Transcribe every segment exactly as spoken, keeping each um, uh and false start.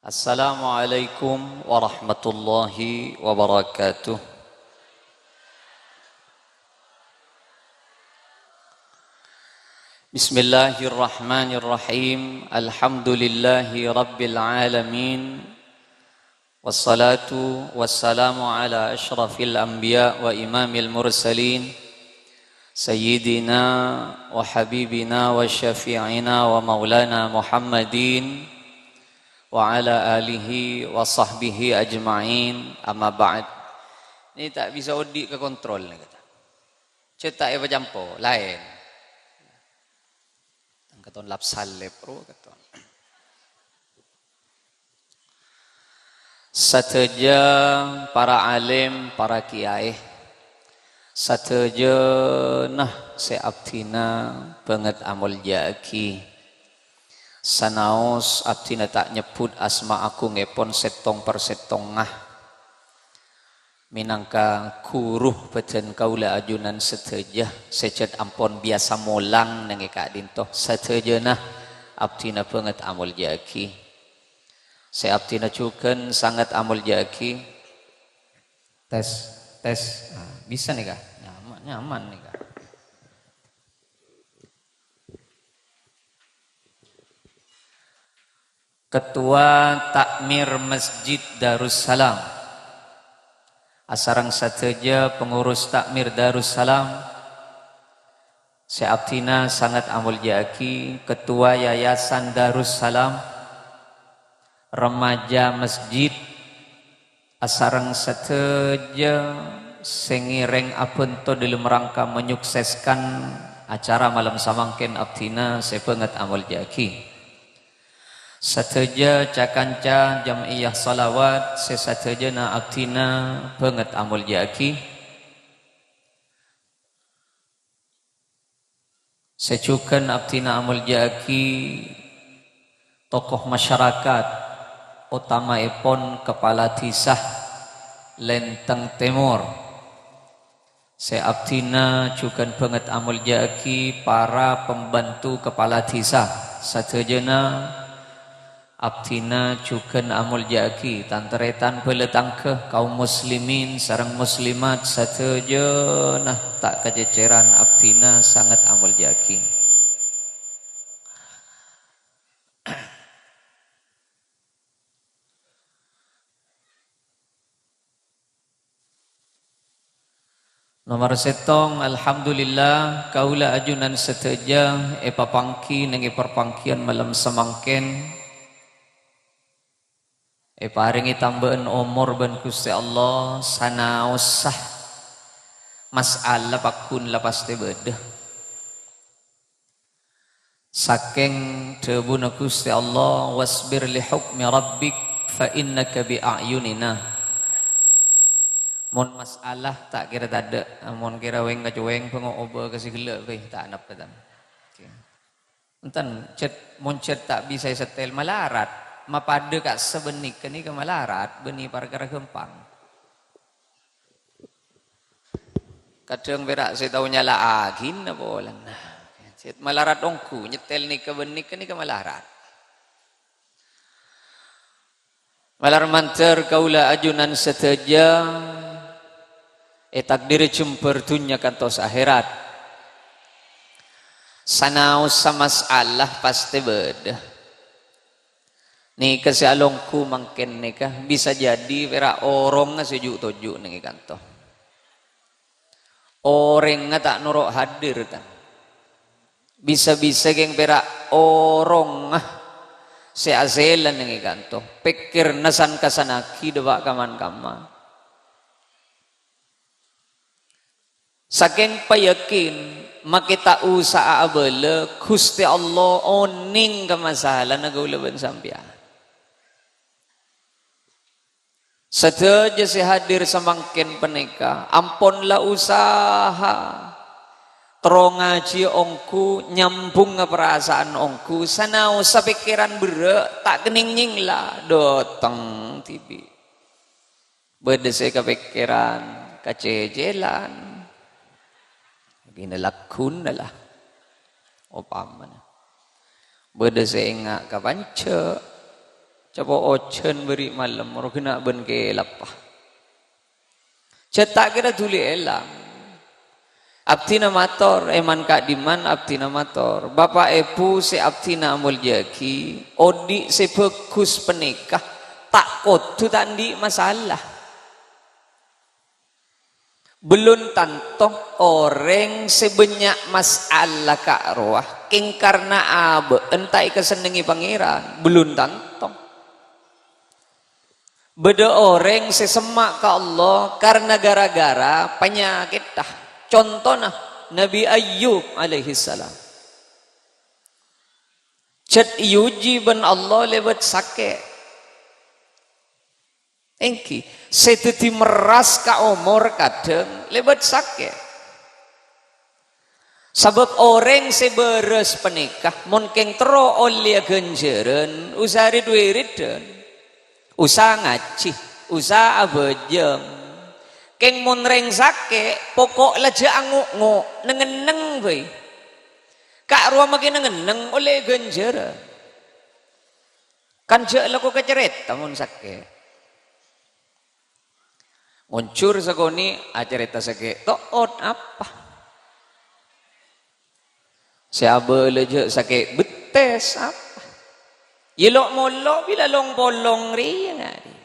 Assalamualaikum warahmatullahi wabarakatuh. Bismillahirrahmanirrahim. Alhamdulillahi rabbil alamin. Wassalatu wassalamu ala asyrafil anbiya wa imamil mursalin, sayyidina wa habibina wa syafi'ina wa maulana Muhammadin, wa ala alihi wa sahbihi ajma'in, amma ba'd. Ini tak bisa odi' ka kontrol ni, kata. Cetak ya pacampo, lain. Tang katon lap salep, ro katon. Sadhâjâ para alim, para kiyaè, sadhâjâna sè abdhina bângèt amoljâ'aghi. Sanaos abdhina ta' nyebbhut asma agungngèpon sèttong per sèttongnga. Mènangka ghuru bhâdhân kaulâ ajunan sadhâjâ sè jhât ampon biyasa molang neng è ka'dinto, sadhâjâna abdhina bângèt amoljâ'aghi. Sè abdhina jhughân sanget amoljâ'aghi. Tes, tes. Nah, bisa nèka? Nyaman, nyaman nèka. Ketua Takmir Masjid Darussalam, asareng sadhâjâ pengurus Takmir Darussalam, sè abdhina sanget amoljâ'aghi, Ketua Yayasan Darussalam, remaja masjid, asareng sadhâjâ sè ngèrèng abhânto dâlem rangka menyukseskan acara malem samangkèn abdhina sè bângèt amoljâ'aghi. Sadhâjâ ca-kanca jam'iyah shalawat sè sadhâjâna abdhina bângèt amoljâ'aghi. Sè jhughân abdhina amoljâ'aghi tokoh masyarakat, otamaèpon Kepala Dhisa Lenteng Tèmor. Sè abdhina jhughân bângèt amoljâ'aghi para pembantu kepala dhisa sadhâjâna. Abdhina jhughân amoljâ'aghi tan-tarètan bhâlâ tangghâ, kaum muslimin sareng muslimat sadhâjâna ta' kacècèran abdhina sanget amoljâ'aghi. Nomor sèttong, alhamdulillah, kaulâ ajunan sadhâjâ èpapangghi neng è parpanggiyân malem samangkèn, èparèngè tambâ'ân omor bân Ghustè Allah, sanaossa mas'ala pagghun la pastè bâdâ. Sakèng dhâbuna Ghustè Allah, "Wasbir li hukmi rabbik fa innaka bi a'yunina." Mon mas'ala ta' kèra tadâ', mon kèra wèng-kacowèng bângo obâ ka sè ghellâ' bhâi ta' napa, tan. Oke. Enten, jhât, mon jhât ta' bisa èsettèl malarat, mapadâ ka'issa bân nèka, nèka malarat, bânnè parkara ghâmpang. Kadhâng pèra' sè tao nyala'aghina polana. Sè malarat ongghu, nyettel nèka bân nèka, nèka malarat. Malar mandhâr kaulâ ajunan sadhâjâ ètakdirè jembhâr dhunnya kantos akhèrat. Sanaossa mas'ala pastè bâdâ. Nèka sè alongghu mangkèn nèka bisa jadi pèra' orongnga sè ju'-toju' neng è kanto. Orèngnga ta' noro' hadir, tan. Bisa-bisa kèng pèra' orongnga sè asèla neng è kanto. Pèkkèranna san-kassannaghi dâpa' kaman-kamma. Sakèng payakin, makè ta' osa abâlâ, Ghustè Allah onèng ka masalana kaulâ bân sampèyan. Sadhâjâ sè hadir samangkèn panèka ampon la usaha terro ngajhiyâ ongghu, nyambhungnga parasaan ongghu, sanaossa pèkkèran berrâ', ta' kennèng nyèngla, dâteng dhibi'. Bâdâ sè kapèkkèran, kacècèlan. Binè lagghuna la. Opamana. Bâdâ sè enga' ka panjhâ'. Capo' ojhân bâri' malem, rowa ghenna' bân kèlappa. Jhât ta' kèra dhuli èlang. Abdhina mator, è man ka'dimman abdhina mator. Bapa' Èbhu sè abdhina amoljâ'aghi, odi' sè bhâghus panèka ta' kodhu ta' andi' masalah. Bellun tanto orèng sè bânnya' masalah ka'rowa, kèng karna abâ'na ta' èkasennengngè Pangèran, bellun tanto. Bâdâ orèng sè semma' ka Allah karna gara-gara panyakètta. Contona, Nabi Ayyub alaihissalam. Jhât èojhi bân Allah lèbât sakè'. Èngghi, sè dhâddhi merras ka omor kadhâng lèbât sakè'. Sabâb orèng sè bârâs panèka, mon kèng terro ollèya ghânjhârân, usaha rit-wiriddhân, usaha ngajhi, usaha abhâjâng. Kèng mon rèng sakè', poko' la jhâ' ango'-ngo', neng-enneng bhâi. Ka'rowa maghi neng-enneng ollè ghânjhârân. Kan jhâ' lako ka carèta mon sakè'. Ngonjhur sakonè' acarèta sakè' to'ot apa? Sè abâlâ jhâ' sakè' bettès apa? Yâ lo'-molo' bilâ long-polong rèya nga'rèya.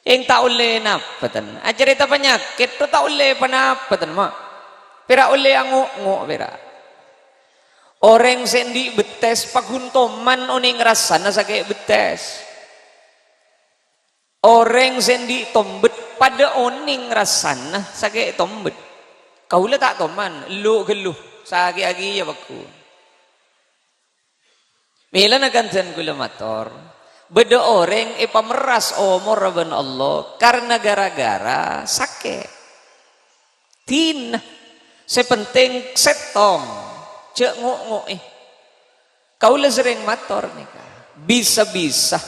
Èng ta' ollè napa, ten? Acarèta panyakèt to ta' ollè panapa, ten, ma'? Pèra' ollè ango'-ngo' pèra'. Orèng sè andi' bettès paghun toman onèng rassana sakè' bettès. Orèng sè andi' tombet padâ onèng rassana sakè' tombet. Kaulâ ta' toman, ellu' ghâllu, sakè'aghi yâ paghun. Mèlana kandhân kaulâ mator, bâdâ orèng èpamerras omorra bân Allah karna gara-gara sakè'. Dina, sè pentèng sèttong, jhâ' ngo'-ngo'è. Kaulâ serrèng mator nèka, bisa-bisa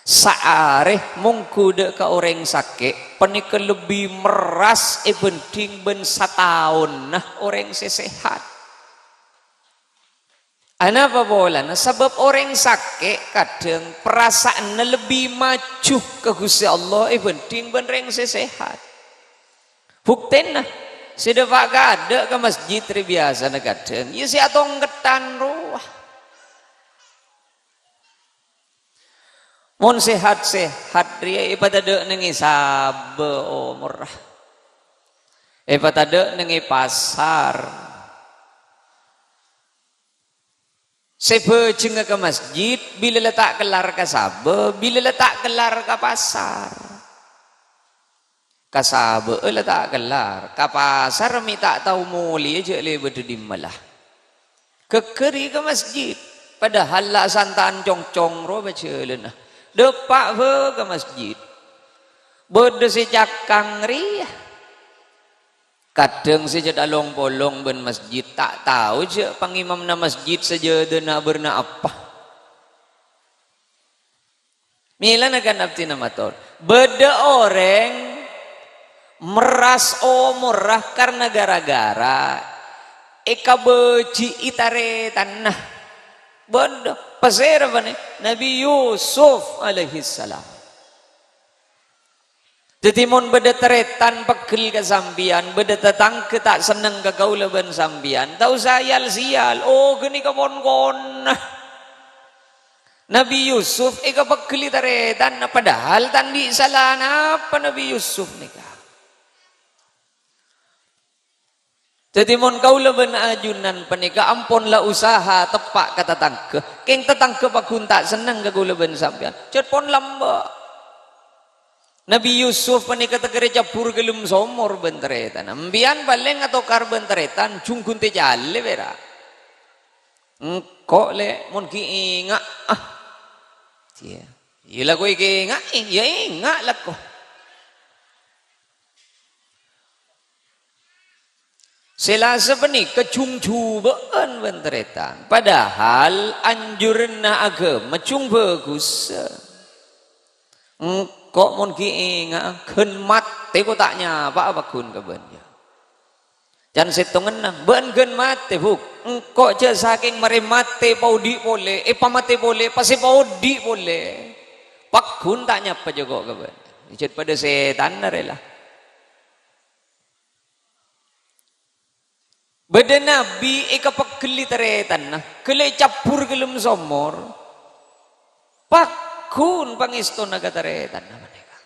saarè mongghu dâ' ka orèng sakè' panèka lebbi merras èbhândhing bân sataonna orèng sè sehat. Anapa polana? Sabâb orèng sakè' kadhâng parasaanna lebbi maju ka Ghustè Allah èbhândhing bân rèng sè sehat. Buktèna, sè dâpa' kaadâ' ka masjid rè biyasana kadhâng, iyâ sè atongkeddhân rowa. Mon sehat-sehat rèya èpatadâ' neng è sabâ omorra. Èpatadâ' neng è pasar. Sè bhâjhengnga ka masjid, bilâ la ta' kellar ka sabâ, bilâ la ta' kellar ka pasar. Ka sabâ'â la ta' kellar, ka pasar mè' ta' tao molèya jhâ' lè bâdâ dimma la. Ghâgghâri ka masjid, padahal la asanta'an congcong rowa jhâlânna. Dâpa' bhâ ka masjid. Bâdâ sè cakang rèya. Kadhâng sè cè' long-polong bân masjid, ta' tao jhâ' pangimamma masjid sajâdâna abârna apa. Mèlana kan abdhina mator, bâdâ orèng merras omorra karna gara-gara èkabâji'i tarètanna. Bâdâ, pasèra bânnè? Nabi Yusuf alaihissalam. Dhâddhi, mon bâdâ tarètan pegghel ka sampèyan, bâdâ tatangghâ ta' senneng ka kaulâ bân sampèyan, ta' osa yal-sèyal. Oh, ghânèka pon kona. Nabi Yusuf èkapegghellè tarètanna, padahal ta' andi' sala napa Nabi Yusuf nèka. Dhâddhi, mon kaulâ bân ajunan panèka ampon la usaha teppa' ka tatangghâ, kèng tatangghâ pagghun ta' senneng ka kaulâ bân sampèyan, jhât pon lambâ'. Nabi Yusuf panèka takerrè cabbhur ghâlem somor bân tarètanna. Empèyan palèng atokar bân tarètan, jhung ghun tècalè pèra'. Engko', Lè', mon ghi' ènga'a. Iyâ. Iyâ, la kowe ènga'è, ya ènga' la ko. Sè la sapanèka jhung jhubâ'ân bân tarètan. Padahal anjuranna aghâma jhung bhâghussa. Engko' mon ghi' ènga'a, ghân matè ko ta' nyapa'a pagghun ka bâ'na. Can sèttonganna, bâ'na ghân matè, Bu'. Engko' jhâ' sakèng marè matè paodi' polè, èpamatè polè, pas èpaodi' polè. Pagghun ta' nyapa jhâ' ko' ka bâ'na. Jhât padâ sètanna rè la. Bâdâ nabbhi èkapegghelli tarètanna, ghellâ' ècabbhur ghâlem somor. Pagghun pangèstona ka tarètanna panèka.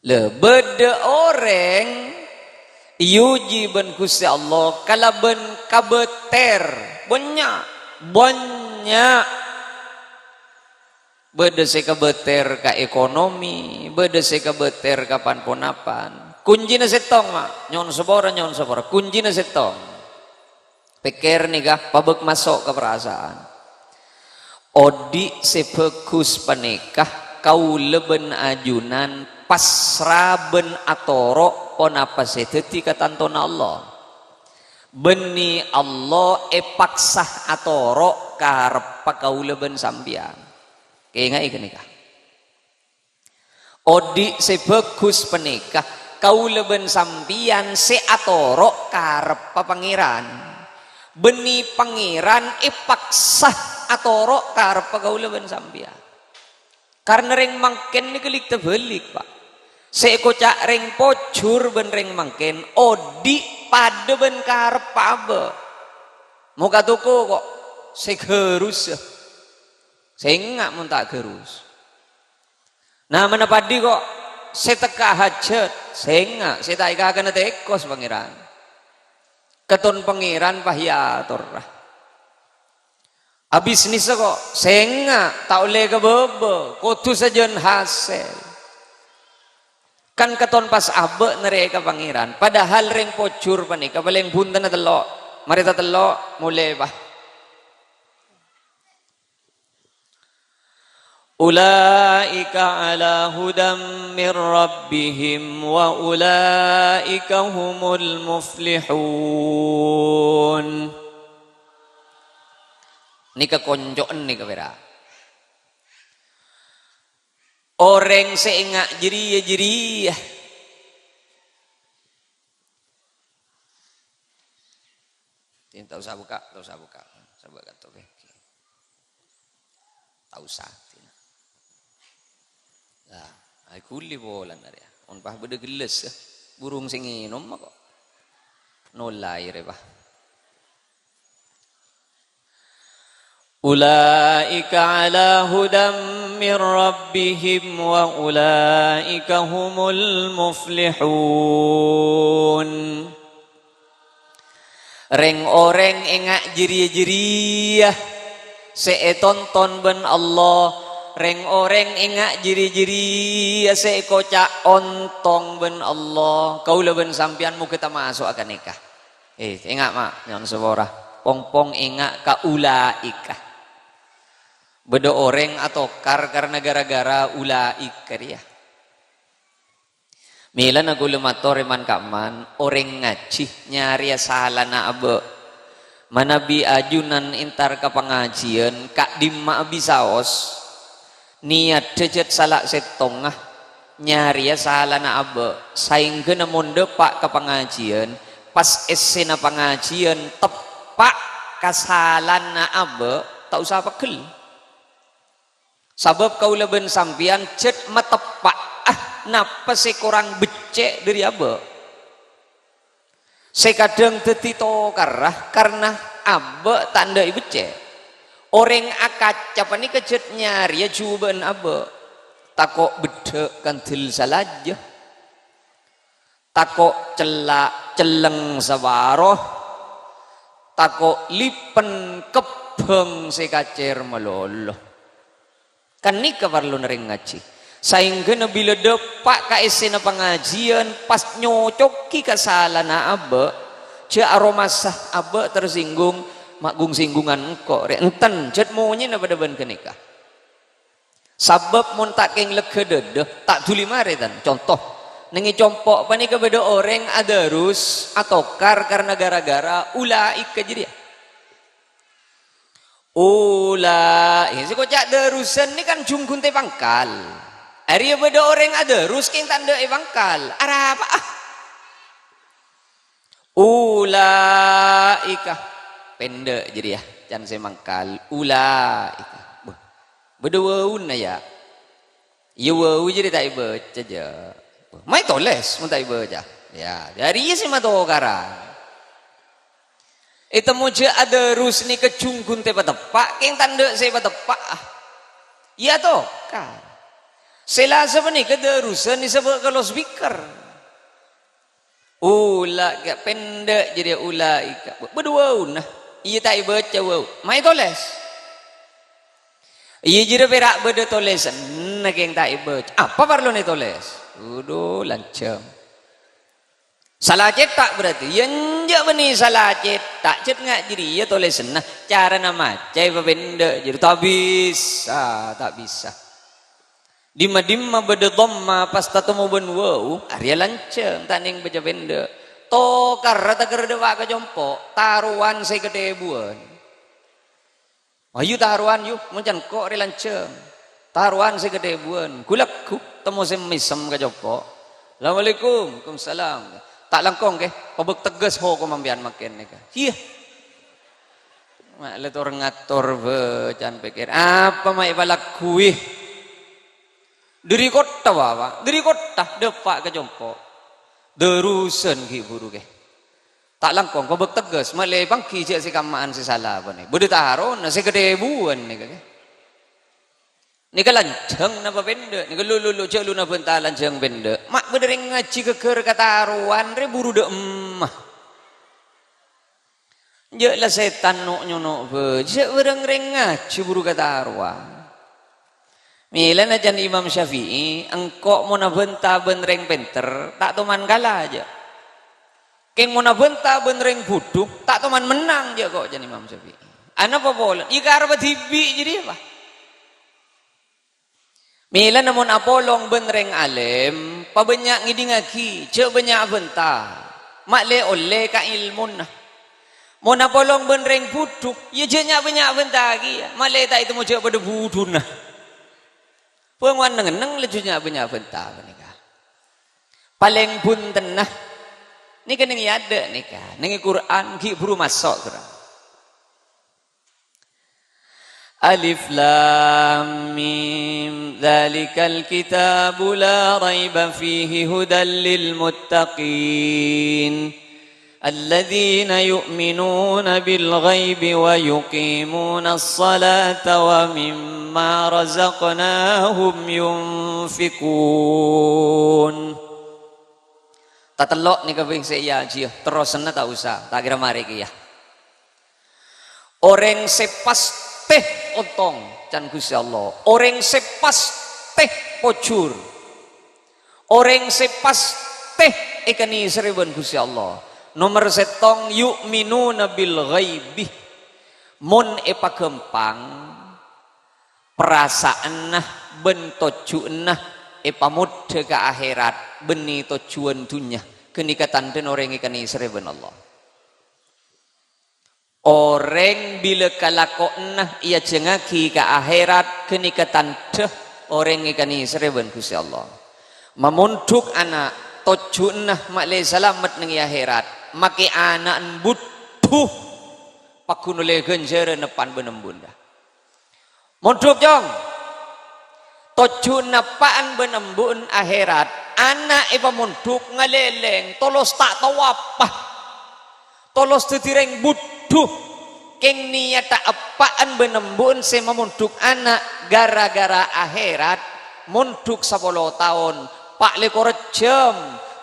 Lè, bâdâ orèng èojhi bân Ghustè Allah kalabân kabâter. Bânnya', bânnya'. Bâdâ sè kabâter ka ekonomi, bâdâ sè kabâter ka pan-ponapan. Kuncina sèttong, ma'. Nyo'on sapora, nyo'on sapora. Kuncina sèttong. Pèkkèr nèka, pabâk maso' ka parasaan. Odi' sè bhâghus panèka kaulâ bân ajunan pasra bân atoro' ponapa sè dhâddhi katantona Allah. Bânnè Allah èpaksa atoro' karebbhâ kaulâ bân sampèyan. Kaènga'è ghânèka. Odi' sè bhâghus panèka kaulâ bân sampèyan sè atoro' karebbhâ Pangèran. Bânnè Pangèran èpaksa atoro' karebbhâ kaulâ bân sampèyan. Karna rèng mangkèn nèka lik-tabâlik, Pa'. Sè èkoca' rèng pojhur bân rèng mangkèn odi' padâ bân karebbhâ abâ'. Moka toko ko' sè ghârussa. Sènga' mon ta' ghârus. Namana paddhi ko' sè tekka hajhât, sènga' sè ta' èkakana tèkos Pangèran. Katon Pangèran pahya atorra. Abisnissa ko' sènga' ta' ollè kabâbâ, kodhu sajân hasèl. Kan katon pas abâ' narèka Pangèran, padahal rèng pojhur panèka palèng bhuntenna tello'. Marè tatello', molè, Pa'. Ulaika ala hudam mir rabbihim wa ulaika humul muflihun. Nèka konco'en nèka pèra'. Orèng sè enga' jârèya, jârèya. Tin, ta' osa buka, ta' osa buka. Coba kan to, oke. Ta' osa, tin. Lah, ai kulli polana rèya. Mon pas bâdâ gellâs, eh. Burung sè ngènom ko'. Nolai rè, Pa'. Ulaika ala hudam mir rabbihim wa ulaika humul muflihun. Rèng-orèng enga' jârèya-jârèya sè ètonton bân Allah, rèng-orèng enga' jârèya-jârèya sè èkoca' ontong bân Allah. Kaulâ bân sampèyan mogâ tamaso'a ghânèka. Eh, enga', Ma', nyo'on sapora. Pong-pong enga' ka ulaika. Bâdâ orèng atokar karna gara-gara ulaika rèya. Mèlana kaulâ mator è man-ka'emman, orèng ngajhi nyarèya salana abâ'. Manabi ajunan entar ka pangajiyân, ka'dimma'a bisaos, niyaddhâ jhât sala sèttonga, nyarèya salana abâ', saèngghâna mon dâpa' ka pangajiyân, pas essèna pangajiyân teppa' ka salana abâ', ta' osa pegghel. Sabâb kaulâ bân sampèyan jhât mateppa'a napa sè korang beccè' dhâri abâ'. Sè kadhâng dhâddhi tokarra karna abâ' ta' endâ' èbeccè'. Orèng akaca panèka jhât nyarèya jhubâ'ân abâ'. Tako' beddhâ' kandel salajâ. Tako' cella' celleng saparo, tako' lipen kebbhâng sè kacèr malolo. Ghânèka parlona rèng ngajhi. Saèngghâna bilâ dâpa' ka essèna pangajiyân, pas nyocoghi ka salana abâ', jhâ' aromasa abâ' tersinggung, ma' gung-singgungan engko' rè. Enten, jhât monyèna padâ bân ghânèka. Sabâb mon ta' kèng lega dhâdhâ, ta' dhuli marè, tan. Conto, neng è compo' panèka bâdâ orèng adarus, atokar karna gara-gara ulaika jârèya. Ula-, ya, sè koca' darusan nè kan jhung ghun tè pangkal. Arèya bâdâ orèng adarus kèng ta' endâ' è pangkal. Arapa'a? Ulaika. Pendek jârèya, can sè mangkal. Ulaika. Beuh. Bâdâ wauna, ya. Iyâ, wau jârèya ta' èbâca, jâ. Ma' ètolès mon ta' èbâca. Ya, jârèya sè matokaran. Ètemmo jâ' adarus nèka jhungghun ta' èpateppa', kèng tandhâ sè èpateppa', ah. Iyâ, tokar. Sè la sapanèka darusan èsabâ' ka loudspeaker. Ula-, ka-, pendek jârèya ulaika. Bâdâ wauna. Iyâ ta' èbâca wau. Ma' ètolès. Iyâ jârèya pèra' bâdâ tolèsanna kèng ta' èbâca. Apa parlona ètolès? Adu, lanjhâng. Sala cèta' berarti. Iyâ enjâ' bânnè sala cèta'. Cèt nga' jârèya tolèsanna. Carana maca èpapendek jârèya. Ta' bisa, ta' bisa. Dimma-dimma bâdâ dhamma pas tatemmo bân wau, arèya lanjhâng, ta' nèng bâca pendek. Tokarra ta' kèra dâpa' ka compo', tarowan sè katèbuwân. Ayu tarowan, yu, mon can ko' rè lanjhâng. Tarowan sè katèbuwân, ghu-lagghu, temmo sè mèsem ka compo'. "Assalamualaikum." "Waalaikumsalam." "Ta' langkong, kè, pabâk teggâs hokomma sampèyan mangkèn nèka." Iyâ. Ma' lè tor-ngator bâcaan pèkkèr. Apa ma' èpalagghuwi? Dâri kottha, Bapa'. Dâri kottha, dâpa' ka compo'. Darusan ghi' buru, kè. Ta' langkong, pabâk teggâs. Ma' lè èpangghi jâ' sè kamma'an sè sala, bânnè. Bâdâ tarona, sè katèbuwân nèka, kè. Nèka lanjhâng napa pendek? Nèka lu, lu, lu, jâ' lu nabânta lanjhâng pendek. Ma' bâdâ rèng ngajhi ghâghâr katarowan rè buru dâ' emma. Jâ' la sètan no'-nyono' bâ-, jâ' bârâng rèng ngajhi buru katarowan. Mèlana can Imam Syafi'i, engko' mon abânta bân rèng pènter, ta' toman kala jâ'. Kèng mon abânta bân rèng budhu, ta' toman mennang jâ' ko' can Imam Syafi'i. Anapa polana? Iyâ karebbhâ dhibi' jârèya, Pa'. Mèlana mon apolong bân rèng alèm, pabânnya' ngèdingngaghi, jâ' bânnya' abânta. Ma' lè-ollè ka èlmona. Mon apolong bân rèng budhu, iyâ jâ' nya'-bânnya' abânta kèya. Ma' lè ta' ètemmo jâ' padâ budhuna. Bângowan neng-enneng laju nya'-bânnya' abânta panèka. Palèng bhuntenna. Nèka neng è adâ' nèka. Neng è Qur'an ghi' buru maso', ghârâ. Alif Lam Mim. Dzalikal kitabu la raiba fihi hudal lil muttaqin. Alladzina yu'minuna bil ghaibi wa yuqimunas salata wa mimma razaqnahum yunfiqun. Tatello' nèka bhing sè èajhiyâ, terrosanna ta' osa, ta' kèra marè kèya. Orèng sè pastè ontong, can Ghustè Allah. Orèng sè pastè pojhur. Orèng sè pastè èkanèserrè bân Ghustè Allah. Nomer sèttong, yu'minuna bil ghaibi. Mon èpaghâmpang, parasa'anna bân tojjhuwânna èpamodhâ ka akhèrat, bânnè tojjhuwân dhunnya, ghânèka tandhâna orèng èkanèserrè bân Allah. Orèng bilâ kalakowanna èajhângngaghi ka akhèrat, ghânèka tandhâ orèng èkanèserrè bân Ghustè Allah. Mamondhuk ana', tojjhuwânna ma'lè salamet neng è akhèrat, makè ana'na budhu, paggun ollè ghânjhârân eppa'na bân embu'na. Mondhuk, Cong. Tojjhuwânna eppa'na bân embu'na akhèrat. Ana' èpamondhuk ngalèlèng, tolos ta' tao apa. Tolos dhâddhi rèng budhu. Kèng niyatta eppa'na bân embu'na sè mamondhuk ana' ghârâ-ghârâ akhèrat, mondhuk sapolo taon, pa' lèkor jhâm,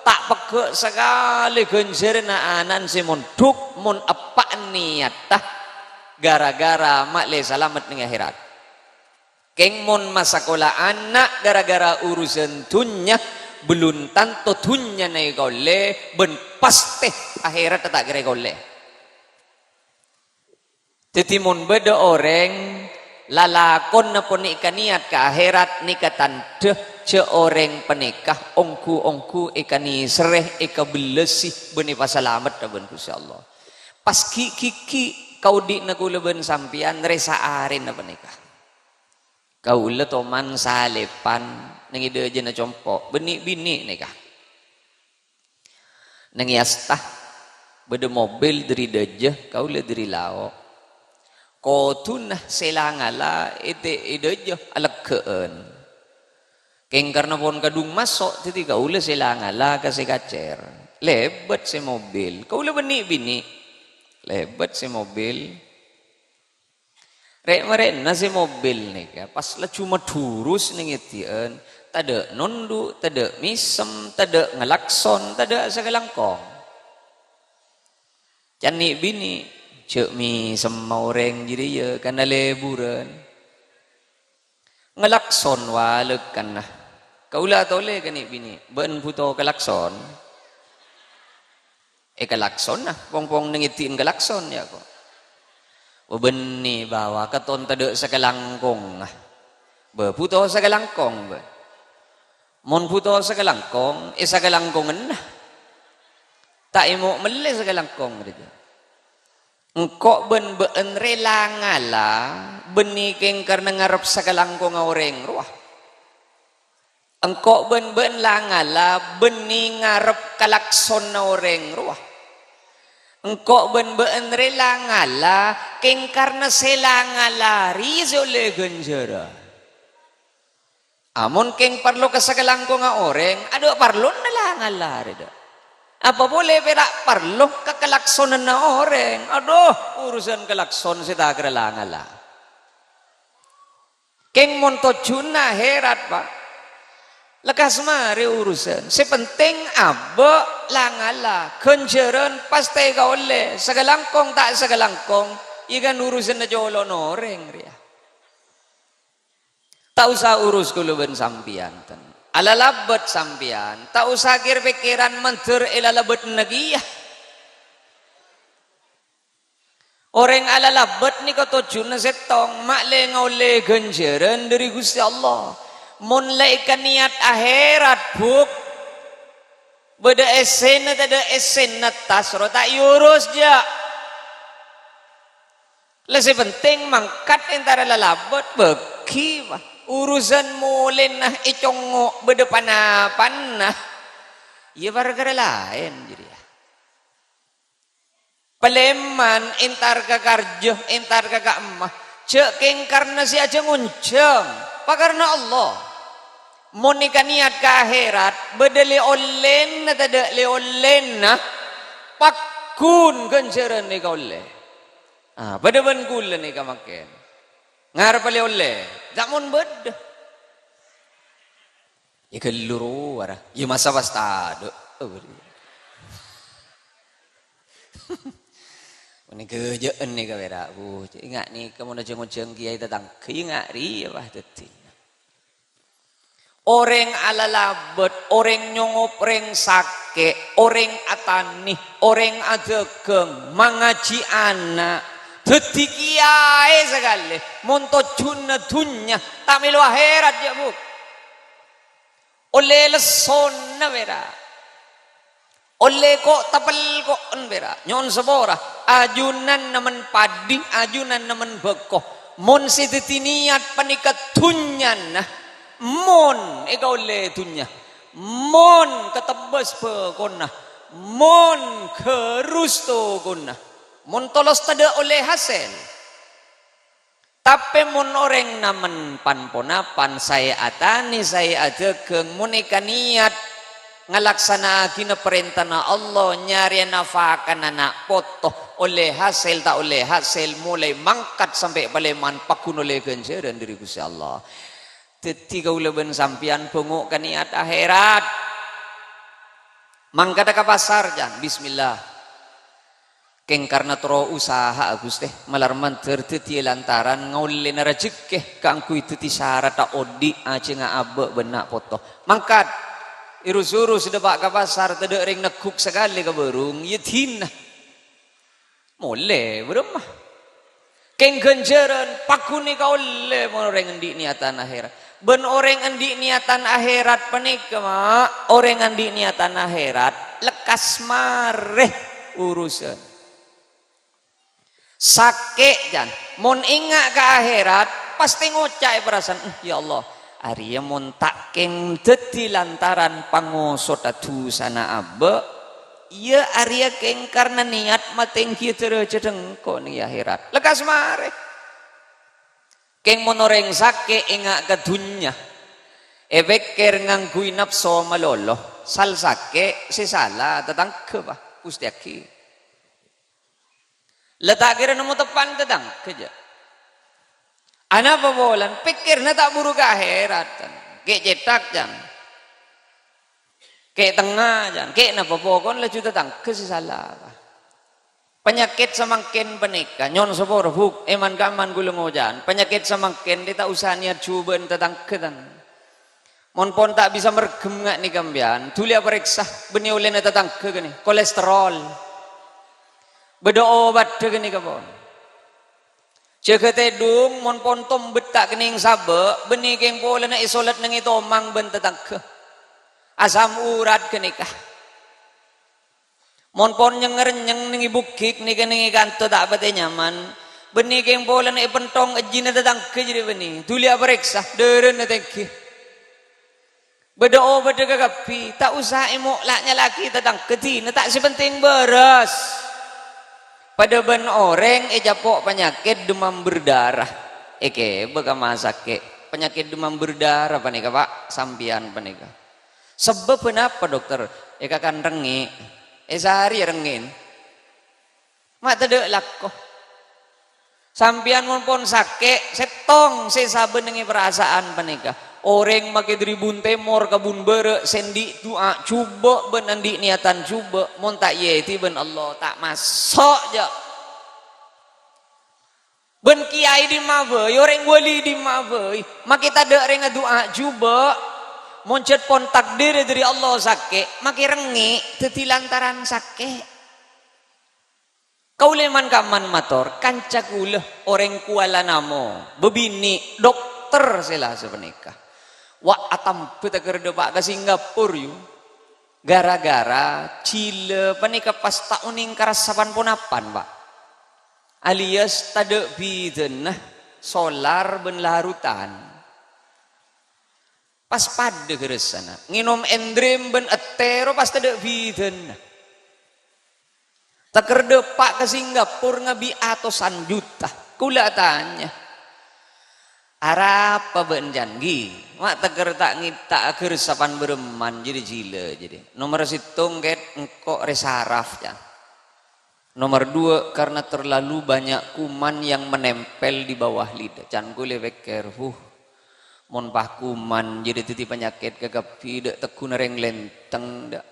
ta' pegghâ' sakalè ghânjhârânna ana'na sè mondhuk mon eppa'na niyatta ghârâ-ghârâ ma'lè salamet neng akhèrat. Kèng mon masakola ana' ghârâ-ghârâ urusan dhunnya, bellun tanto dhunnyana èkaollè, bân pastè akhèratta ta' kèra èkaollè. Dhâddhi, mon bâdâ orèng lalakonna panèka niyat ka akhèrat, nèka tandhâ jhâ' orèng panèka ongghu-ongghu èkanèserrè, èkabellasi, bân èpasalamet bân Ghustè Allah. Pas ghi'-ghi'-ghi' kaodi'na kaulâ bân sampèyan rè saarèna panèka. Kaulâ toman salèpan neng è dâjâna compo', bânnè binè' nèka. Neng è asta, bâdâ mobil dâri dâjâ, kaulâ dâri lao'. Kodhuna sè la-ngala ète-, èdhâjâ aleggâ'ân. Kèng karna pon kadhung maso', dhâddhi kaulâ sè la-ngala ka sè kacèr. Lèbât sè mobil. Kaulâ bânnè binè. Lèbât sè mobil. Rè'-marè'na sè mobil nèka, pas laju madhurus neng èdhi'ân, tadâ' nondhu', tadâ' mèsem, tadâ' ngalakson, tadâ' sakalangkong. Can nè'-binè, jhâ' mèsemma orèng jârèya, karna lèburân. Ngalakson walâkanna. Kaulâ atolè ka nè'-binè, "Bâ'en bhuto kalakson?" Èkalaksonna, pong-pong neng èdhi'ân kalakson, yâ, ko'. Bâ bânnè bâ, katon tadâ' sakalangkongnga. Bâ, bhuto sakalangkong, bâ. Mon bhuto sakalangkong, è sakalangkonganna. Ta' èmo' mellè sakalangkong rèya. Engko' bân bâ'en rè la-ngala, bânnè kèng karna ngarep sakalangkongnga orèng rowa. Engko' bân bâ'en la-ngala, bânnè ngarep kalaksonna orèng rowa. Engko' bân bâ'en rè la-ngala, kèng karna sè la-ngala rèya sè ollè ghânjhârân. Amon kèng parlo ka sakalangkongnga orèng, adâ' parlona la-ngala rèya. Apa polè pèra' parlo ka kalaksonanna orèng? Adhu, urusan kalakson sè ta' kèra la-ngala. Kèng mon tojjhuna ahèrat, Pa'. Lekkas marè urusan. Sè penting abâ' la-ngala. Ghânjhârân pastè èkaollè. Sakalangkong ta' sakalangkong, iyâ kan urusanna colo'na orèng rèya. Ta' osa urus kaulâ bân sampèyan, ten. Alalabât sampèyan, ta' osa kèr-pèkkèran mandhâr è lalabâdânna kèya. Orèng alalabât nèka tojjhuna sèttong, ma'lè ngaollè ghânjhârân dhâri Ghustè Allah. Mon la èkaniyat ahèrat, Bu', bâdâ essèna tadâ' essèna, tas ro ta' èurus, jâ'. La sè penting mangkat entara lalabât, bâgi, wah. Urusan molèna ècongngo' bâdâ pan-apanna, iyâ parkara laèn jârèya. Palèman entar ka karjâ, entar ka ka'emma, jâ' kèng karna sè ajhâ-ngonjhâng, pakarna Allah. Mon èkaniyat ka ahèrat, bâdâ lè-ollèna tadâ' lè-ollèna, pagghun ghânjhârân èkaollè. Ah, padâ bân kaulâ nèka mangkèn. Ngareppa lè-ollè, ta' mon bâdâ. Yâ ghâllu rowa ra, yâ masa pas tadâ'. Oh, bâdâ. Mènè ghâjâ'ân nèka pèra', Bu. Cè' ènga' nèka mon ajhâ-ngonjhâng kèyaè tatangghâ, yâ ènga' rèya, wah, dhâddhina. Orèng alalabât, orèng nyongop rèng sakè', orèng atanè, orèng adhâghâng, mangajhi ana', dhâddhi kèyaè sakalè, mon tojjhuna dhunnya, ta' mèlo ahèrat, jâ', Bu. Ollè lessona pèra'. Ollè ko'-tapelko'en pèra'. Nyo'on sapora. Ajunan nemmen paddhi, ajunan nemmen bhâko. Mon sè dhâddhi niyat panèka dhunnyana, mon èkaollè dhunnya, mon katebbhâs bhâkona, mon ghârus tokona, mon tolos tadâ' ollè hasèl. Tapè mon orèng nemmen pan-ponapan, saè atanè, saè adhâghâng, mon èkaniyat ngalaksana'aghina parèntana Allah, nyarèya nafakana na' poto, ollè hasèl ta' ollè hasèl, molaè mangkat sampè' palèman, pagghun ollè ghânjhârân dhâri Ghustè Allah. Dhâddhi kaulâ bân sampèyan bhângo' ka niyat ahèrat. Mangkadhâ ka pasar, jân. Bismillah. Kèng karna terro usaha'a, Ghustè, malar mandhâr dhâddhiyâ lantaran ngaollèna rajhekkè kaangghuy dhâddhi saratta odi' ajhângnga abâ' bân na' poto. Mangkat, èrus-urus dâpa' ka pasar, tadâ' rèng negghuk sakalè ka bârung, yâ dinah. Molè, bârâmma. Kèng ghânjhârân, pagghun èkaollè mon orèng andi' niyatan ahèrat. Bân orèng andi' niyatan ahèrat panèka, Ma', orèng andi' niyatan ahèrat, lekkas marè urusan. Sakè', jân. Mon enga' ka ahèrat, pastè ngoca' è parasaan, "Eh, ya Allah, arèya mon ta' kèng dhâddhi lantaran pangosodhâ dhusana abâ', iyâ arèya kèng karna niyat matèngghiyâ dârâjhâddhâ engko' neng è ahèrat." Lekkas marè. Kèng mon orèng sakè' enga' ka dhunnya, èpèkkèr ngangghuy napso malolo, sal sakè' sè sala tatangghâ, Pa', pustèyaghi. La ta' kèra nemmo teppan tatangghâ, jâ'. Anapa polana? Pèkkèrra ta' buru ka akhèrat, can. Kè' cèthak, can. Kè' tengnga, can. Kè' napa pokon laju tatangghâ sè sala, Pa'. Panyakèt samangkèn panèka, nyo'on sapora, Bu', è man-kamman kaulâ ngoca'an. Panyakèt samangkèn rè ta' osa nèyat jhubâ'ân tatangghâ, tan. Mon pon ta' bisa merghem nga' nèka, sampèyan, dhuli aparèksa, bânnè ollèna tatangghâ kènè, kolesterol. Bâdâ obaddhâ kènè, ka pon. Jâgâ tèdung, mon pon tombet ta' kennèng sabâ', bânnè kèng polana èsolat neng è tomang bân tatangghâ. Asam urat ghânèka. Mon pon nyeng-rènyeng neng è bugik nèka neng è kanto ta' patè nyaman, bânnè kèng polana èpenthong ejjhina tatangghâ jârèya bânnè. Dhuli aparèksa, dârâna tèngghi. Bâdâ obaddhâ kakabbhi, ta' osa èmo' la-nyala'aghi tatangghâ, dina ta' sè pentèng bârâs. Padâ bân orèng ècapo' panyakèt demam berdarah. Èkèbâ ka masakè'. Panyakèt demam berdarah panèka, Pa', sampèyan panèka. Sabâbbhâ napa, Dokter? Èkakan rengngè'. Èsarè rengngè'na. Ma' tadâ' lako. Sampèyan mon pon sakè', sèttong sè sabâ' neng è parasa'an panèka. Orèng makè dâri bun tèmor ka bun bârâ', sè andi' du'a jhubâ' bân andi' niyatan jhubâ', mon ta' èyèdhi bân Allah, ta' maso', jâ'. Bân kèyaè dimma bhâi, orèng wali dimma bhâi, makè tadâ' rèng adu'a jhubâ'. Mon jhât pon takdir dâri Allah sakè', makè rengngè', dâddhi lantaran sakè'. Kaulâ man-kamman mator, kanca kaulâ orèng Kuala Namo, bâbinè', dokter sè la sapanèka. Wa' atamba takardhâpa' ka Singapura, yu. Gara-gara jhilâ panèka pas ta' onèng karasapan ponapan, Pa'. Alias tadâ' bhidhâna solar bân larutan. Pas padâ ghârâssana. Ngènom endrem bân ètèro pas tadâ' bhidhâna. Takardhâpa' ka Singapura ngabi' atosan juta. Kaulâ atanya, "Arapa bâ'na, can, ghi? Ma' takar ta' ngèta' aghârâssapan bârâmman jârèya jhilâ jârèya." "Nomer sèttong, Kèt, engko' rè saraf, can." Nomer dua, karena terlalu banyak kuman yang menempel di bawah lidah. Can kaulâ pèkkèr, "Huh, mon pas kuman jârèya dâddhi panyakèt kakabbhi, dâ' tegghuna rèng lèntèng, dâ'."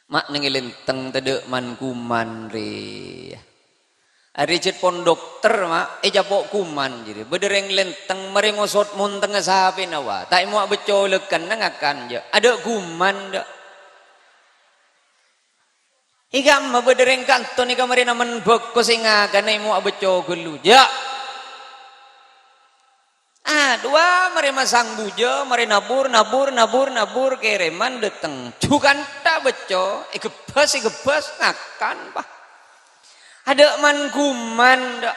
Ma' neng è lèntèng tadâ' man-kuman rè. Arè jhât pon dokter, ma', ècapo' kuman jârèya. Bâdâ rèng lèntèng marè ngosot montèngnga sapèna, wa. Ta' èmowa becco lèkkanna ngakan, jâ'. Adâ' kuman, dâ'. È kamma bâdâ rèng kanto nèka marè namen bhâko sè ngakana èmowa becco ghâllu, jâ'. Adu'a, marè masang bujâ, marè nabur, nabur, nabur, nabur, kèrèman dâteng. Jhu kantha becco, èghebbhâs, èghebbhâs, ngakan, Pa'. Adâ' man-kuman, dâ'.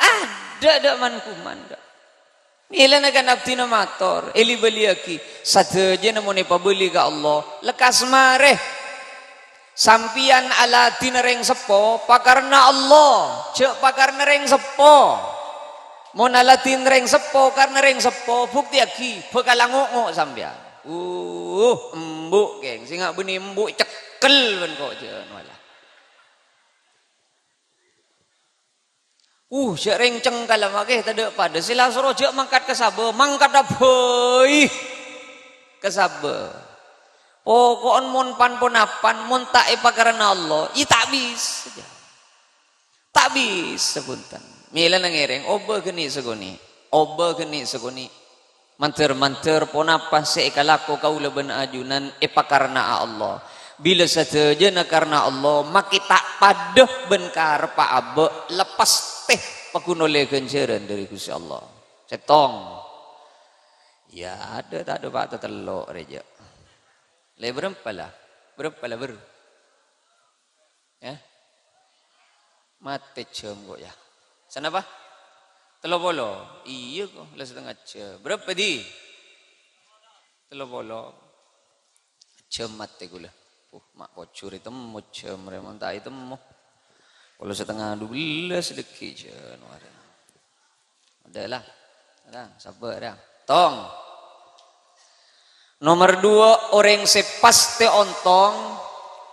Adâ', adâ' man-kuman, dâ'. Mèlana kan abdhina mator, èli-bâliyaghi, sadhâjâna mon èpabâli ka Allah, lekkas marè. Sampèyan aladhina rèng seppo pakarana Allah, jâ' pakarana rèng seppo. Mon aladhina rèng seppo karana rèng seppo, buktèyaghi bhâkal ango'-ngo' sampèyan. Uh, embu', kèng, sè nga' bânnè embu' cekkel bân kojhân, wala. Uh, jâ' rèng cengkalla makè tadâ' padâ. Sè la soro jâ' mangkat ka sabâ, mangkadhâ bhâi ka sabâ. Poko'en mon pan-ponapan, mon ta' èpakarana Allah, iyâ ta' bisa. Ta' bisa, bhunten. Mèlana ngèrèng, obâ ghânè' sakonè'. Obâ ghânè' sakonè'. Mandhâr-mandhâr ponapa sè èkalako kaulâ bân ajunan èpakarana'a Allah. Bilâ sadhâjâna karana Allah, makè ta' padâ bân karebbhâ abâ', leppes tè paggun ollè ghânjhârân dâri Ghustè Allah. Sèttong. Iyâ, adâ' ta' adâ' pa' tatello' rèya. Lè bârâmpa la? Bârâmpa la, Bâr? Eh? Matè jhâm kok, yâ. Sanapa? Tello polo. Iyâ kok, la satengnga jhâm. Bârâmpa dhi? Tello polo. Jhâm matè kaulâ. Uh, ma' pojhur ètemmo jhâm rè, mon ta' ètemmo. Pukul setengah dua belas dhâggi' Januari. Udah lah. Nah, sabbhâr ya. Tong. Nomer dua, orèng sè pastè ontong,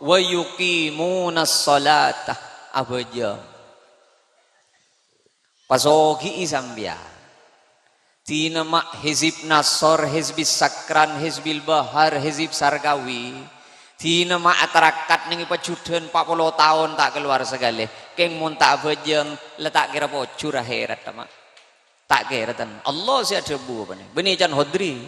"Wa yuqimunas sholata," abhâjâng. Pasogi'i sampèyan. Dina ma' Hizib Nasor, Hizbis Sakran, Hizbil Bahar, Hizib Sarkawi. Dina ma' atarakat neng è pajudhân empat puluh taon ta' kalowar sakalè. Kèng mon ta' abhâjâng, la ta' kèra pojhur akhèrat, ma'. Ta' kèra, ten. Allah sè adhâbu, bânnè. Bânnè can Hodri.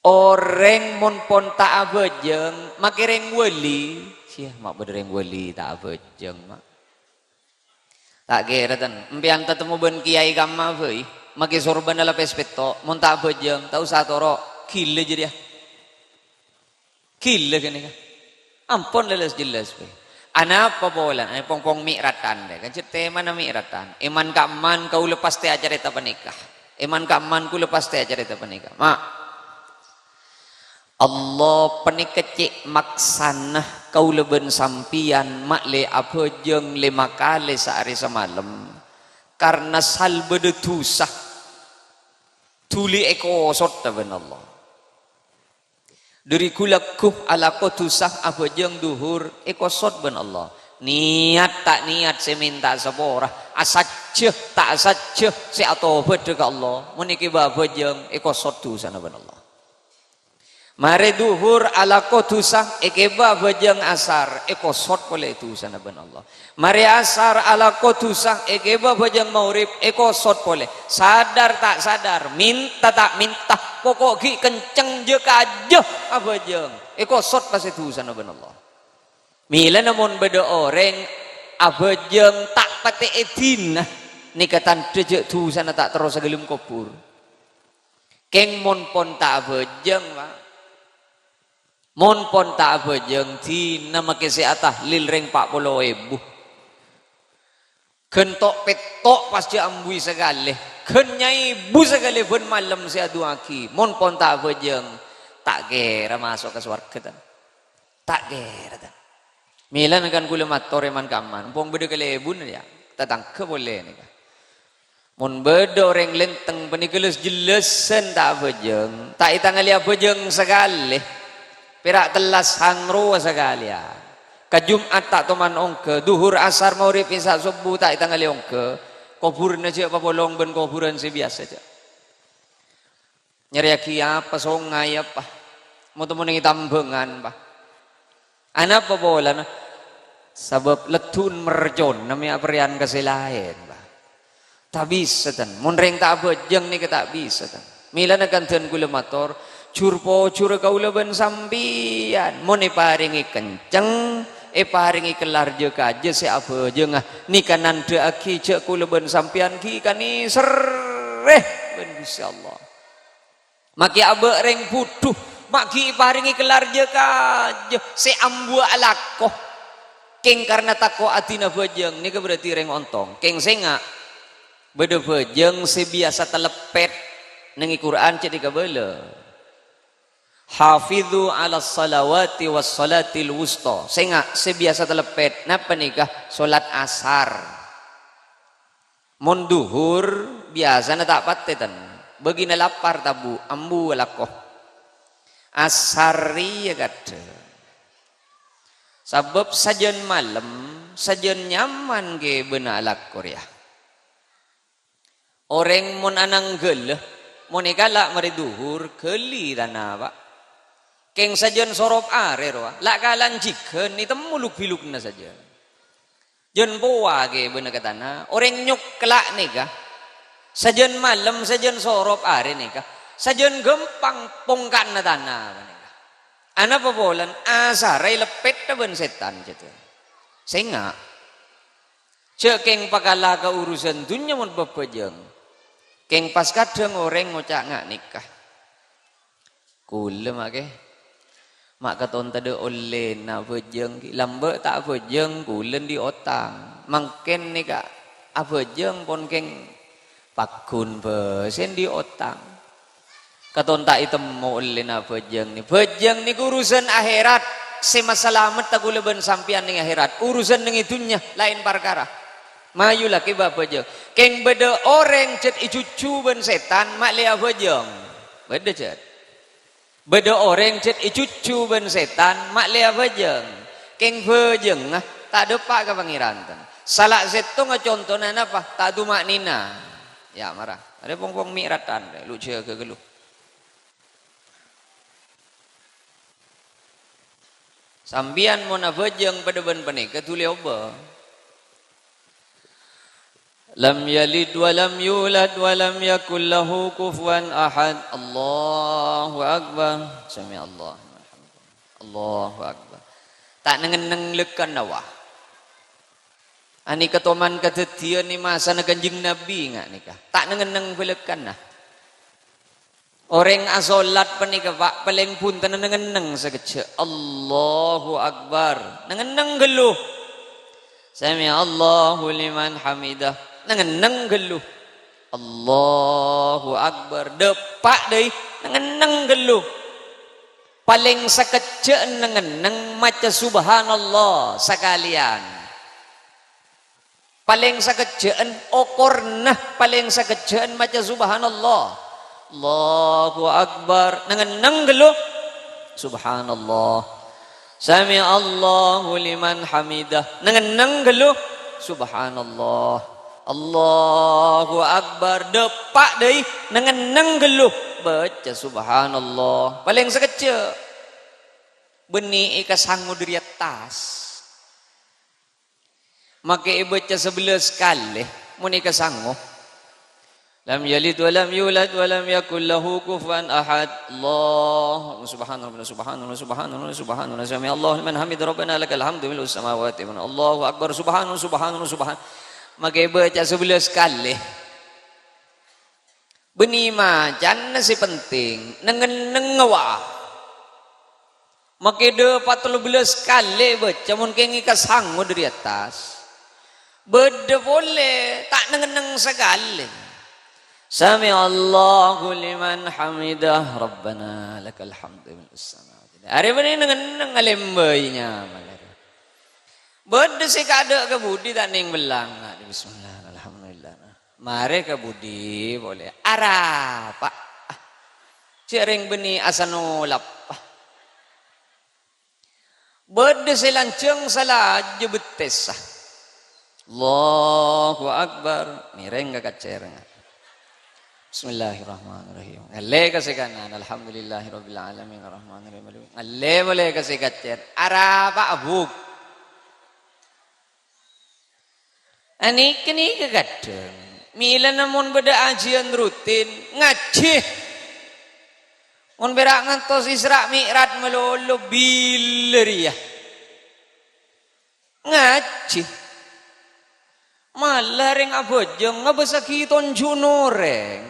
Orèng mon pon ta' abhâjâng, makè rèng wali. Siyah, ma' bâdâ rèng wali ta' abhâjâng, ma'. Ta' kèra, ten. Empèyan tatemmo bân kèyaè kamma bhâi, makè sorbhâna lapès pètto', mon ta' abhâjâng, ta' osa toro', ghilâ jârèya. Ghilâ ghânèka. Ampon lèles-jellès bhâi. Anapa polana? Eh, pong-pong mi'ratan, dâ. Kan cè' tèmana mi'ratan. È man-ka'emman kaulâ pastè acarèta panèka. È man-ka'emman kaulâ pastè acarèta panèka. Ma'. Allah panèka cè' maksana kaulâ bân sampèyan ma'lè abhâjâng lèma kalè saarè samalem, karna sal bâdâ dhusa dhuli èkosot bân Allah. Dâri ghu-lagghu alako dhusa abhâjâng dhuhur èkosot bân Allah. Niyat ta' niyat sè mènta sapora, asajjhâ ta' asajjhâ sè atobâdhâ ka Allah, mon èkèbâ abhâjâng èkosot dhusana bân Allah. Marè dhuhur alako dhusa, èkèbâ abhâjâng asar, èkosot polè dhusana bân Allah. Marè asar alako dhusa, èkèbâ abhâjâng maghrib, èkosot polè. Sadar ta' sadar, mènta ta' mènta, poko' ghi' kenceng jâ-kajâ abhâjâng, èkosot pastè dhusana bân Allah. Mèlana mon bâdâ orèng abhâjâng ta' patè è dinna, nèka tandhâ jâ' dhusana ta' terro saghâlem kobhur. Kèng mon pon ta' abhâjâng, Pa'. Mon pon ta' abhâjâng, dinna makè sè atahlil rèng pa' polo èbu. Ghân to'-pètto' pas jâ' ambuwi sakalè. Ghân nyaèbu sakalè bân malem sè adu'aaghi. Mon pon ta' abhâjâng, ta' kèra maso' ka sowarghâ, tan. Ta' kèra, tan. Mèlana kan kaulâ mator è man-ka'emman. Empong bâdâ kalèbunna, ya. Tatangghâ polè nèka. Mon bâdâ orèng lèntèng panèka les-jellesân ta' abhâjâng, ta' ètangalè abhâjâng sakalè. Pèra' tellas sangrowa sakalèyan. Ka Jum'at ta' toman ongghâ, dhuhur, asar, maghrib, isya, sobbhu ta' ètangalè ongghâ. Kobhurânna jâ' papolong bân kobhurân sè biyasa jâ'. Nyarèyaghi apa, songay apa? Mo-temmo neng tambhângan, Pa'. Anapa polana? Sabâb leddun mercona mè' aparèyan ka sè laèn, Pa'. Ta' bisa, tan. Mon rèng ta' abhâjâng nèka ta' bisa, tan. Mèlana kan dân kaulâ mator, jhur-pojhurrâ kaulâ bân sampèyan. Mon èparèngè kenceng, èparèngè kellar jâ-kajâ sè abhâjângnga, nèka nandhâ'aghi jâ' kaulâ bân sampèyan ghi' kanèserrè bân Ghustè Allah. Makè abâ' rèng budhu, ma' ghi' èparèngè kellar jâ-kajâ sè ambuwâ alako. Kèng karna tako' adina bhâjâng, nèka berarti rèng ontong. Kèng sènga', bâdâ bhâjâng sè biyasa taleppet, neng è Qur'an cè' dikabâlâ. "Hafidhu 'alas shalawati was shalatil wusta." Sènga', sè biyasa taleppet, napa nèka? Sholat asar. Mon dhuhur, biyasana ta' patè, tan. Bâgina lapar tabu', ambu alako. Asar rèya kadhâng. Sabâb sajân malem, sajân nyaman ghâbâna alako rèya. Orèng mon ananggâlâ, mon èkala' marè dhuhur, ghâli tana, Pa'. Kèng sajân sorop arè rowa, la' kalan jhighân, ètemmo luk-bilukna sajân. Jân powa ghâbâna ka tana, orèng nyokla' nèka. Sajân malem, sajân sorop arè nèka. Sajân ghâmpang pongka'na tana panèka. Anapa polana? Asarra èleppetta bân sètan, jâdiyâ. Sènga'. Jâ' kèng pakala ka urusan dhunnya mon bâbâjâng. Kèng pas kadhâng orèng ngoca' nga' nèka. Kulâ make. Ma' katon tadâ' ollèna abhâjâng, ghi' lambâ' ta' abhâjâng, kulâ andi' otang. Mangkèn nèka abhâjâng pon kèng paggun bâ sè andi' otang. Katon ta' ètemmo ollèna abhâjâng nè. Bhâjâng nèko urusan akhèrat. sè masalametta kaulâ bân sampèyan neng akhèrat. Urusan neng è dhunnya laèn parkara. Mayu la kèbâ abhâjâng. Kèng bâdâ orèng jhât èjhujhu bân sètan, ma' lè abhâjâng. Bâdâ jhât. Bâdâ orèng jhât èjhujhu bân sètan, ma' lè abhâjâng. Kèng bhâjângnga ta' dâpa' ka Pangèran, tan. Sala sèttongnga contona napa? Ta' duma'nina. Ya, mara. Arè pong-pong mi'ratan, lu jâgâ ghâllu. Sampèyan mon abhâjâng padâ bân panèka dhuli obâ. Lam yalid wa lam yulad wa lam yakul lahu kufuwan ahad. Allahu Akbar. Sami Allahu liman hamidah. Allahu Akbar. Ta' neng-enneng lèkkanna, wa. Anèka toman kadhâddhiyân è masana Kanjeng Nabi, nga' nèka. Ta' neng-enneng bâlâkkanna. Orèng asolat panèka, Pa', palèng bhunten neng-enneng sakejjhâ'. Allahu Akbar. Neng-enneng ghâllu. Sami Allahu liman hamidah. Neng-enneng ghâllu. Allahu Akbar. Dâpa' dâi. Neng-enneng ghâllu. Palèng sakejjhâ'ân neng-enneng maca Subhanallah sakalèyan. Palèng sakejjhâ'ân, okorna palèng sakejjhâ'ân maca Subhanallah. Allahu Akbar. Neng-enneng ghâllu. Subhanallah. Sami Allahu liman hamidah. Neng-enneng ghâllu. Subhanallah. Allahu Akbar. Dâpa' dâi. Neng-enneng ghâllu. Baca Subhanallah. Palèng sakejjhâ'. Bânnè èkasango dâri attas. Make èbâca sabellâs kalè, mon èkasango. Lam yalid wa lam yulad wa lam yakul lahu kufuwan ahad. Allah, subhanallah, subhanallah, subhanallah, subhanallah. Sami Allah liman hamid, Rabbana lakal hamdu mil'us samawati wa Allahu akbar. Subhanallah, subhanallah, subhan-, make èbâca sabellâs kalè. Bânnè macana sè penting, neng-ennengnga, wa. Make dâpa' tello bellâs kalè bâca, mon kèngèng kasango dâri attas. Bâdâ polè, ta' neng-enneng sakalè. Sami Allahu liman hamidah, Rabbana lakal hamdu mil'us samawati. Arè bânnè neng-enneng alèmbâi nyaman. Bâdâ sè kadâ' ka budi ta' nèng bellanga. Bismillah, alhamdulillah. Marè ka budi polè. Arapa'. Jhâ' rèng bânnè asanolap. Bâdâ sè lanjhâng salajâ bettessa. Allahu Akbar. Mèrèng ka kacèr. Bismillahirrahmanirrahim. Ngallè ka sè kanan. Alhamdulillahirabbil alamin. Arrahmanirrahim. Ngallè polè ka sè kacèr. Arapa', Bu'? Anèka-nèka kadhâng. Mèlana mon bâdâ ajiyân rutin, ngajhi. Mon pèra' ngantos Isra' Mi'raj malolo, bilâ rèya. Ngajhi. Mala rèng abhâjâng ngabâssaghi tonjhu'na orèng.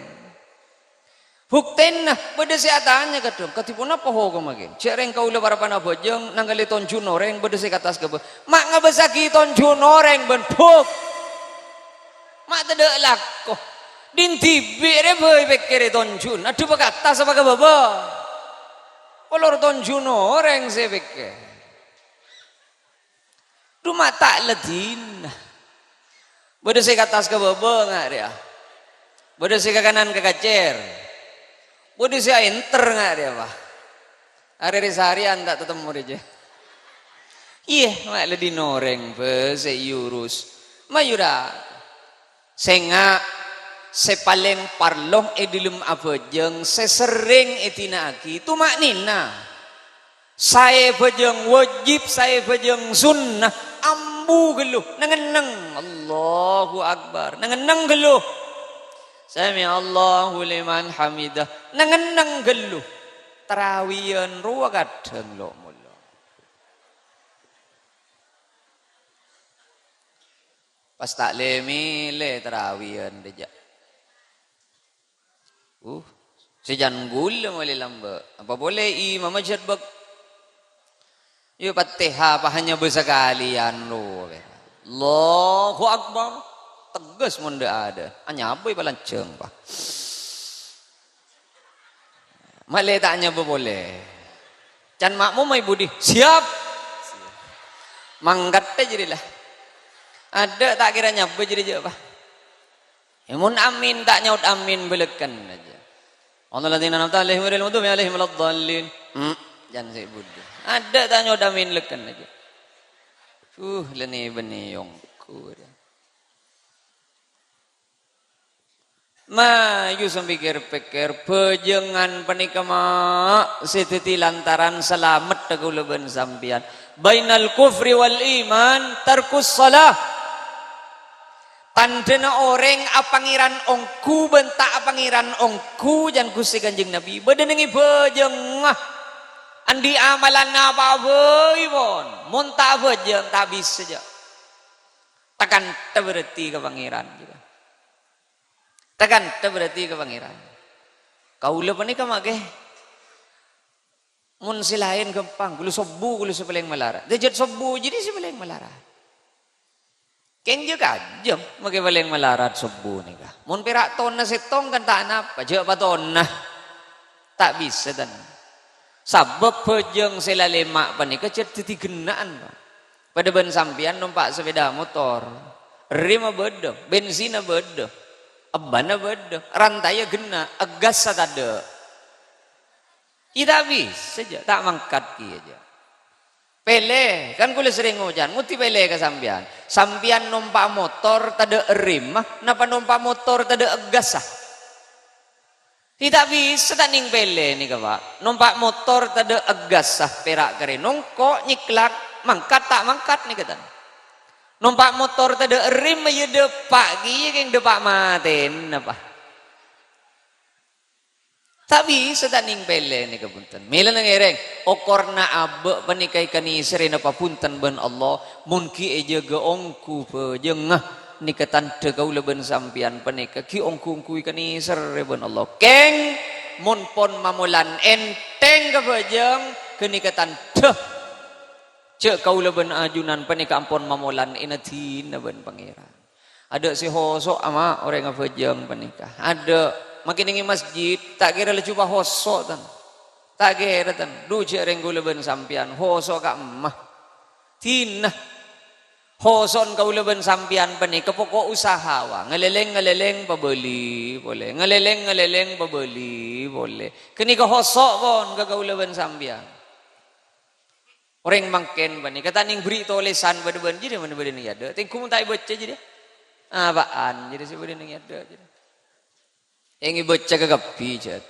Buktèna, bâdâ sè atanya kadhâng, "Kadhi ponapa hokomma kèn?" "Jhâ' rèng kaulâ parappa'na abhâjâng, nangghâlè tonjhu'na orèng, bâdâ sè ka attas kabâ." Ma' ngabâssaghi tonjhu'na orèng bân buk. Ma' tadâ' lako. Dhin dhibi' rè bhâi pèkkèrè tonjhu'na, adhâpa ka attas apa ka bâbâ? Polor tonjhu'na orèng sè pèkkèr. Dhu ma' ta' ladhinna. Bâdâ sè ka attas ka bâbâ nga' rèya. Bâdâ sè ka kanan ka kacèr. Bâdâ sè aènter nga' rèya, Pa'. Arè rè sarèyan ta' tatemmo rèya. Iyâ, ma' ladhinna orèng bâ sè èurus. Mayu ra. Sènga', sè palèng parlo è dhâlem abhâjâng, sè serrèng èdina'aghi, tuma'ninah. Saè bhâjâng wajib, saè bhâjâng sunnah, ambu ghâllu, neng-enneng. Allahu Akbar, neng-enneng ghâllu. Sami Allahu liman hamidah, neng-enneng ghâllu. Tarawiyân rowa kadhâng lo'-molo'. Pas ta' lè-mèlè tarawiyân dâjâ. Uh, sè jân ghulâ malè lambâ'. Apa polè imamma jhât bâk-, iyâ, Fatihah apa hanya bâ sakalèyan lo. Allahu Akbar. Tegas mon dâ'-adâ'. Anyabâ palanjhâng, Pa'. Malè ta' anyabâ polè. Can ma'mum, Ibu Di. Siap. Mangkaddhâ jârèya la. Adâ' ta' kèra nyabâ jârèya jâ', Pa'. Yâ, mon amin, ta' nyaot amin, bâlâkkan ajâ. "Shiratal ladzina an'amta 'alaihim ghairil maghdubi 'alaihim waladdallin." Hmm, can sè budi. Adâ' ta' nyaot amin, bâlâkkan ajâ. Uh, lènè bânnè yongko. Mayu sampèkkèr-pèkkèr, bhâjângan panèka, ma', sè dhâddhi lantaran salameddhâ kaulâ bân sampèyan. Bainal kufri wal iman tarkus shalah. Tandhâna orèng apangèran ongghu bân ta' apangèran ongghu, can Ghustè Kanjeng Nabi, bâdâ nèng è bhâjângnga. Andi' amalanna apa bhâi pon, mon ta' abhâjâng, ta' bisa, jâ'. Takanḍhâ berarti ka Pangèran, gitu. Takanḍhâ berarti ka Pangèran. Kaulâ panèka, ma', ghi. Mon sè laèn ghâmpang, kaulâ sobbhu, kaulâ sè palèng malarat. Dâjât sobbhu jârèya sè palèng malarat. Kèng jâ' kajâm, ma' ghi palèng malarat sobbhu nèka. Mon pèra' tonna sèttong kan ta' napa, jâ' patonna. Ta' bisa, tan. Sabâb bhâjâng sè la lèma' panèka jâ' dhâddhi ghenna'an, Pa'. Padâ bân sampèyan nompa' sapèda motor. Remma bâdâ, bensinna bâdâ, ebbânna bâdâ, rantayya ghenna', eggassa tadâ'. Iyâ ta' bisa, jâ', ta' mangkat kèya, jâ'. Pèlè, kan kaulâ serrèng ngoca', ngodhi pèlè ka sampèyan. Sampèyan nompa' motor tadâ' remma, napa nompa' motor tadâ' eggassa? Iyâ ta' bisa ta' nèng pèlè nèka, Pa'. Nompa' motor tadâ' eggassa, pèra' karè nongko', nyèklak, mangkat ta' mangkat nèka, tan. Nompa' motor tadâ' rem, iyâ dâpa' kèya kèng dâpa' matèna, Pa'. Ta' bisa ta' nèng pèlè nèka, bhunten. Mèlana ngèrèng, okorna abâ' panèka èkanèserrè napa bhunten bân Allah, mon ghi' èjâgâ ongghu bhâjângnga. Nèka tanḍhâ kaulâ bân sampèyan panèka ghi' ongghu-ongghu èkanèserrè bân Allah. Kèng, mon pon mamolan ènthèng ka bhâjâng, ghânèka tanḍhâ jâ' kaulâ bân ajunan panèka ampon mamolan ènadina bân Pangèran. Adâ' sè hoso', ama', orèng abhâjâng panèka. Adâ', makè nèng è masjid, ta' kèra laju pahoso', tan. Ta' kèra, tan. Dhu jâ' rèng kaulâ bân sampèyan, hoso' ka'emma. Dina. Hoso'en kaulâ bân sampèyan panèka poko' usaha, wa. Ngalèlèng, ngalèlèng, pabâli polè. Ngalèlèng, ngalèlèng, pabâli polè. Ghânèka hoso' pon ka kaulâ bân sampèyan. Orèng mangkèn panèka ta' nèng bherri' tolèsan bâdâ bân jârèya, bâdâ nèng è adâ'. Tèngghu mon ta' èbâca jârèya. Apa'an jârèya sè bâdâ nèng è adâ' jârèya? Èngghi bâca kakabbhi, jât.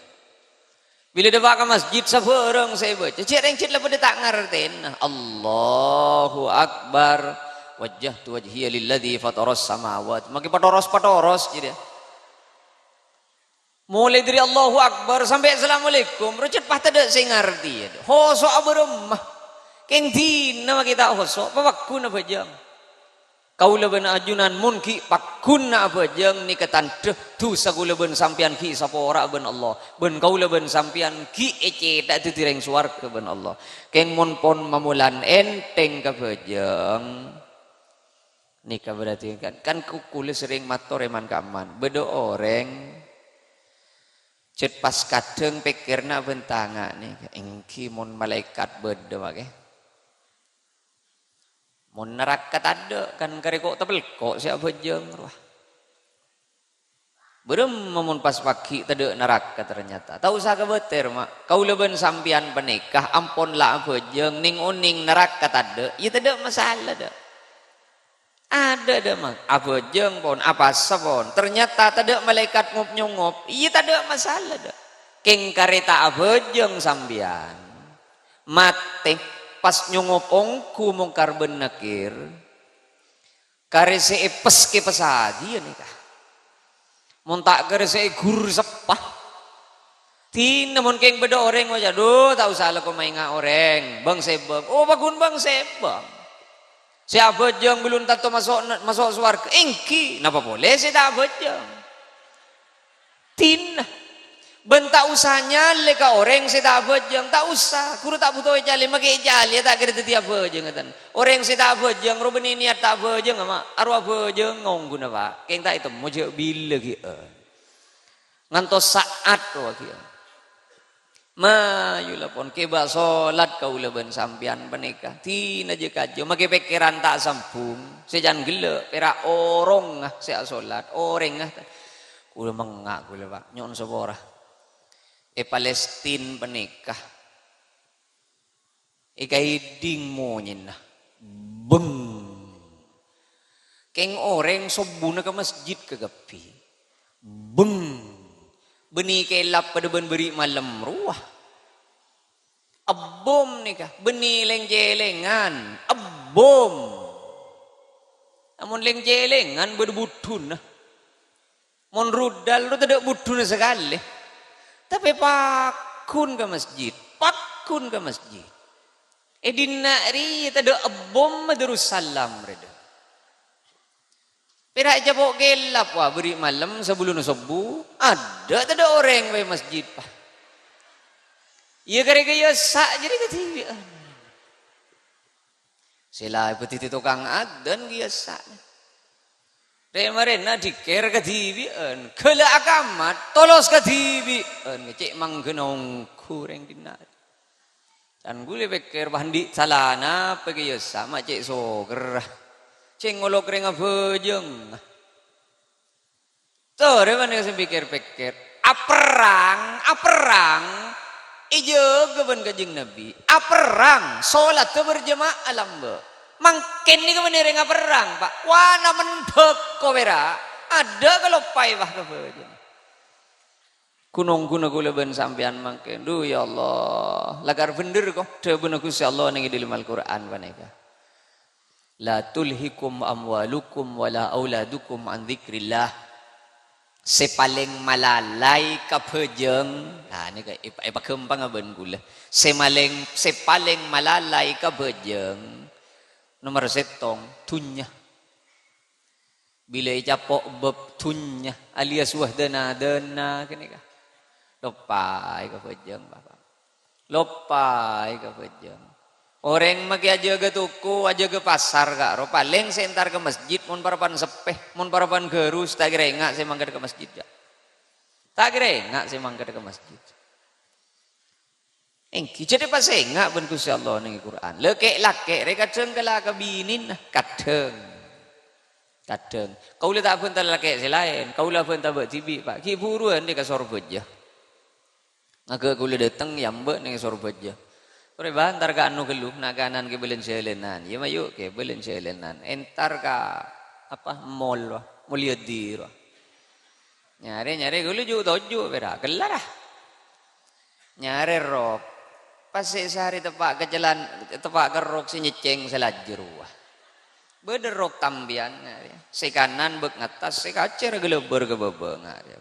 Bilâ dâpa' ka masjid, sabârâng sè èbâca. Jâ' rèng jât la padâ ta' ngartèna. Allahu Akbar. "Wajjahtu wajhiya lilladzi fataras samawati." Makè patoros-patoros jârèya. Molaè dâri Allahu Akbar sampè' Assalamualaikum, rojât pas tadâ' sè ngartè. Hoso'a bârâmma. Kèng dina makè ta' hoso', papagghun abhâjâng. Kaulâ bân ajunan mon ghi' pagghunna abhâjâng nèka tanḍhâ, dhusa kaulâ bân sampèyan ghi' sapora'a bân Allah. Bân kaulâ bân sampèyan ghi' ècètha'a dhâddhi rèng sowarghâ bân Allah. Kèng mon pon mamolan ènthèng ka bhâjâng. Nèka berarti kan, kan ku-, kulâ serrèng mator è man-ka'emman. Bâdâ orèng jât pas kadhâng pèkkèrna bân tanga'na, èngghi mon malaèkat bâdâ makè. Mon naraka tadâ', kan karè ko'-tapelko' sè abhâjâng rowa. Bârâmma mon pas pagghi' tadâ' naraka tarnyata. Ta' osa kabâtèr, ma'. Kaulâ bân sampèyan panèka ampon la abhâjâng, nèng-onèng naraka tadâ', iyâ tadâ' masala, dâ'. Adâ', dâ', ma'. Abhâjâng pon, apasa pon. Tarnyata tadâ' malaèkat ngop-nyongop, iyâ tadâ' masala, dâ'. Kèng karè ta' abhâjâng sampèyan. Matè, pas nyongop ongghu Mongkar bân Nakir. Karè sè èpès-kèpès ajiyâ nèka. Mon ta' karè sè èghur seppa. Dina mon kèng bâdâ orèng ngoca', "Dhu, ta' osa la ko' maènga' orèng, bâng-sèbâng." Oh, pagghun bâng-sèbâng. Sè abhâjâng bellun tanto maso', maso' sowarghâ. Èngghi, napa polè sè ta' abhâjâng? Dina. Bân ta' osa nyalè ka orèng sè ta' abhâjâng, ta' osa. Ghuru ta' buto ècalè, makè ècalè, ta' kèra dhâddhi abhâjâng, ngaten. Orèng sè ta' abhâjâng, rowa bânnè niyat ta' abhâjâng, ma'. Arowa abhâjâng, ngongguna, Pa'. Kèng ta' ètemmo jâ' bilâ ghi'ân. Ngantos sa'at rowa ghi'ân. Mayu la pon, kèbâ solat kaulâ bân sampèyan panèka. Dina jâ-kajâ, makè pèkkèran ta' sambung. Sè can ghellâ', pèra' orongnga sè asolat, orèngnga. Kaulâ mengnga' kaulâ, Pak. Nyo'on sapora. È Palestina panèka. Èkaèdhing monyèna. Beng. Kèng orèng sobbhuna ka masjid kakabbhi. Beng. Bânnè kèlap padâ bân bâri' malem rowa. Ebbom nèka, bânnè lèng-cèlèngan. Ebbom. Amon lèng-cèlèngan bâdâ budhuna. Mon rudal rowa tadâ' budhuna sakalè. Tapè pagghun ka masjid, pagghun ka masjid. È dinna' rèya tadâ' ebbom Darussalam rèya. Pèra' ècapo' kèlap, wa, bâri' malem sabellunna sobbhu, adâ' tadâ' orèng bhâi masjid, pa. Iyâ karè kèya essa' jârèya kadhibi'ân. Sè la èbâdhidi tokang adzan kèya essa'. Rè-marèna dhikir kadhibi'ân, ghellâ' akamat, tolos kadhibi'ân, cè' mangghâna ongghu rèng dinna'. Can ghulâ pèkkèr, "Wah, andi' salana apa kèya sama cè' sokerra. Cè' ngolok rèng abhâjâng." Torè bân sè pèkkèr-pèkkèr. Aperrang, aperrang, èjâgâ bân Kanjeng Nabi. Aperrang, solatta berjamaah lambâ'. Mangkèn nèka bânnè rèng aperrang, Pa'. Wana mendhek ko pèra'. Adâ' kaloppaè, wah, kabhâjâng. Ghun-ongghuna kaulâ bân sampèyan mangkèn. Dhu, ya Allah, lakar bhendher, ko, dhâbuna Ghustè Allah neng è dhâlem Al-Qur'an panèka. "La tulhikum amwalukum wala auladukum an dzikrillah." Sè palèng malalai kabhâjâng, nah, nèka èpa-, èpaghâmpanga bân kaulâ. Sè malèng-, sè palèng malalai kabhâjâng, nomer sèttong, dhunnya. Bilâ ècapo' bab dhunnya alias wah dâna-dâna ghânèka. Loppaè kabhâjâng, Bapa'. Loppaè kabhâjâng. Orèng makè ajâgâ toko, ajâgâ pasar, ka'ro palèng sè entar ka masjid mon parappa'na seppè, mon parappa'na ghârus, ta' kèra enga' sè mangkat ka masjid, jâ'. Ta' kèra enga' sè mangkat ka masjid. Èngghi, jârèya pas enga' bân Ghustè Allah neng Qur'an. Lè-, kè'-lakè' rè kadhâng kala ka binèna, kadhâng. Kadhâng. Kaulâ ta' abhânta lakè' sè laèn, kaulâ abhânta bâ' dhibi', Pa'. Ghi' buruwân dâ' ka Sorbhâjâ. Ngaghâ kaulâ dâteng, yâ, mbâ' neng Sorbhâjâ. Torè bântar ka anu ghâllu, na'-kana'na kè bâlân jhâlânan. Yâ, mayu kè bâlân jhâlânan. Entar ka, apa, mall, wa. Mulyadi, wa. Nyarè, nyarè, kaulâ ju'-toju' pèra'. Kellar, ah. Nyarè rok. Pas sè sarè teppa' ka celan-, teppa' ka rok sè nyèccèng salajâ rowa. Bâdâ rok tampèyan, nyarè. Sè kanan bâk ngattas, sè kacèr ghâlâbâr ka bâbâ, nyarè.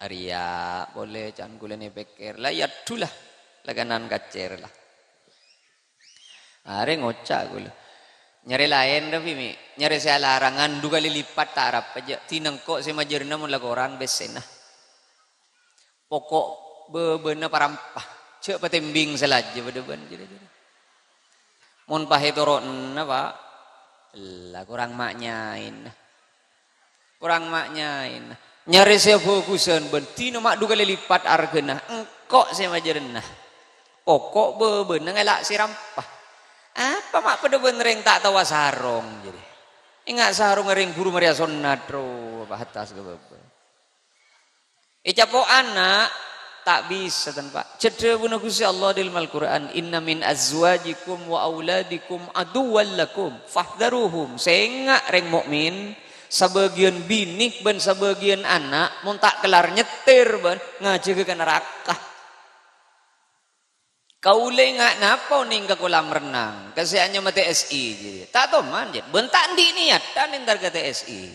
Arèya polè can kaulâ nè pèkkèr. La, yâ, dhu, la. La kanan kacèr, la. Arè ngoca' kaulâ. Nyarè laèn, Rafi, Mi'. Nyarè sè alarangan du kalè lipat ta' arapa, jâ'. Dina engko' sè majârâna mon la korang pèssèna. Poko' bâbâna parampa. Jâ' patèmbing salajâ padâ bân jârèya. Mon pas ètoro'na, Pa', la korang ma'-nyaèna. Korang ma'-nyaèna. Nyarè sè abhâghusân bân dina ma' du kalè lipat arghâna. Engko' sè majârâna. Poko' bâbâna ngala' sè rampa. Apa ma' padâ bân rèng ta' tao asarong, jârèya. Enga' sarongnga rèng buru marè asonnat, ro, pas attas ka bâbâ. Ècapo' ana', ta' bisa, tan, Pa'. Cè' dhâbuna Ghustè Allah dâlem Al-Qur'an, "Inna min azwajikum wa auladikum aduwwal lakum, fahdharuhum." Sènga' rèng mukmin, sabâgiyân binè bân sabâgiyân ana', mon ta' kellar nyèttèr bân, ngajhâghâ ka naraka. Kaulâ enga' napa onèng ka kolam renang, ka sè anyama T S I, jârèya. Ta' toman, jâ'. Bân ta' andi' niyatan entar ka T S I.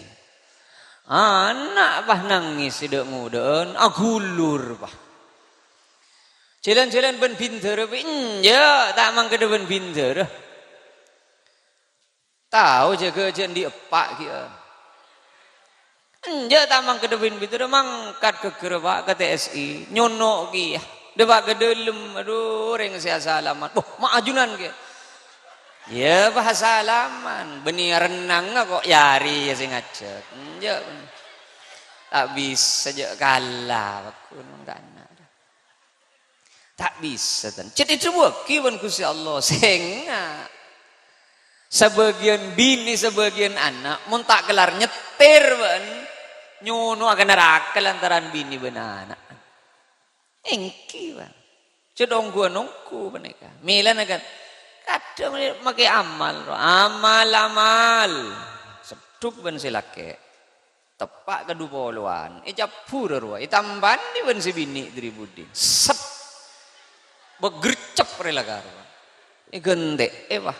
Ana', Pa', nangès sè dâ'-ngodâ'ân, aghulur, Pa'. Jhâlân-jhâlân bân bhindhârâ, Pa', enjâ', ta' mangkadhâ bân bhindhârâ. Tao jâgâ jâ' andi' eppa' ghi', a. Enjâ' ta' mangkadhâ bân bhindhârâ, mangkat ghâgghârâ, Pa', ka T S I, nyono' kèya. Dâpa' ka dâlem, adhu, rèng sè asalaman. Boh, ma' ajunan kèya. Iyâ, Pa', asalaman. Bânnè arennanga kok, yâ arèya sè ngajhâk. Enjâ'. Ta' bisa jâ' kala, paggun mangkana. Ta' bisa, tan. Cè' èdhâbuwâghi bân Ghustè Allah, sènga'. Sabâgiyân binè, sabâgiyân ana', mon ta' kellar nyètèr bân, nyono'a ka naraka lantaran binè bân ana'. Èngghi, Pak. Cè' ongghuwân ongghu panèka. Mèlana kan, kadhâng makè amal, amal, amal. Seddhuk bân sè lakè'. Teppa' ka dupolowan, ècabbhurâ rowa, ètambanè bân sè binè' dhâri budi. Sep! Bâgercep rè la karowa. Èghântè'è, wah.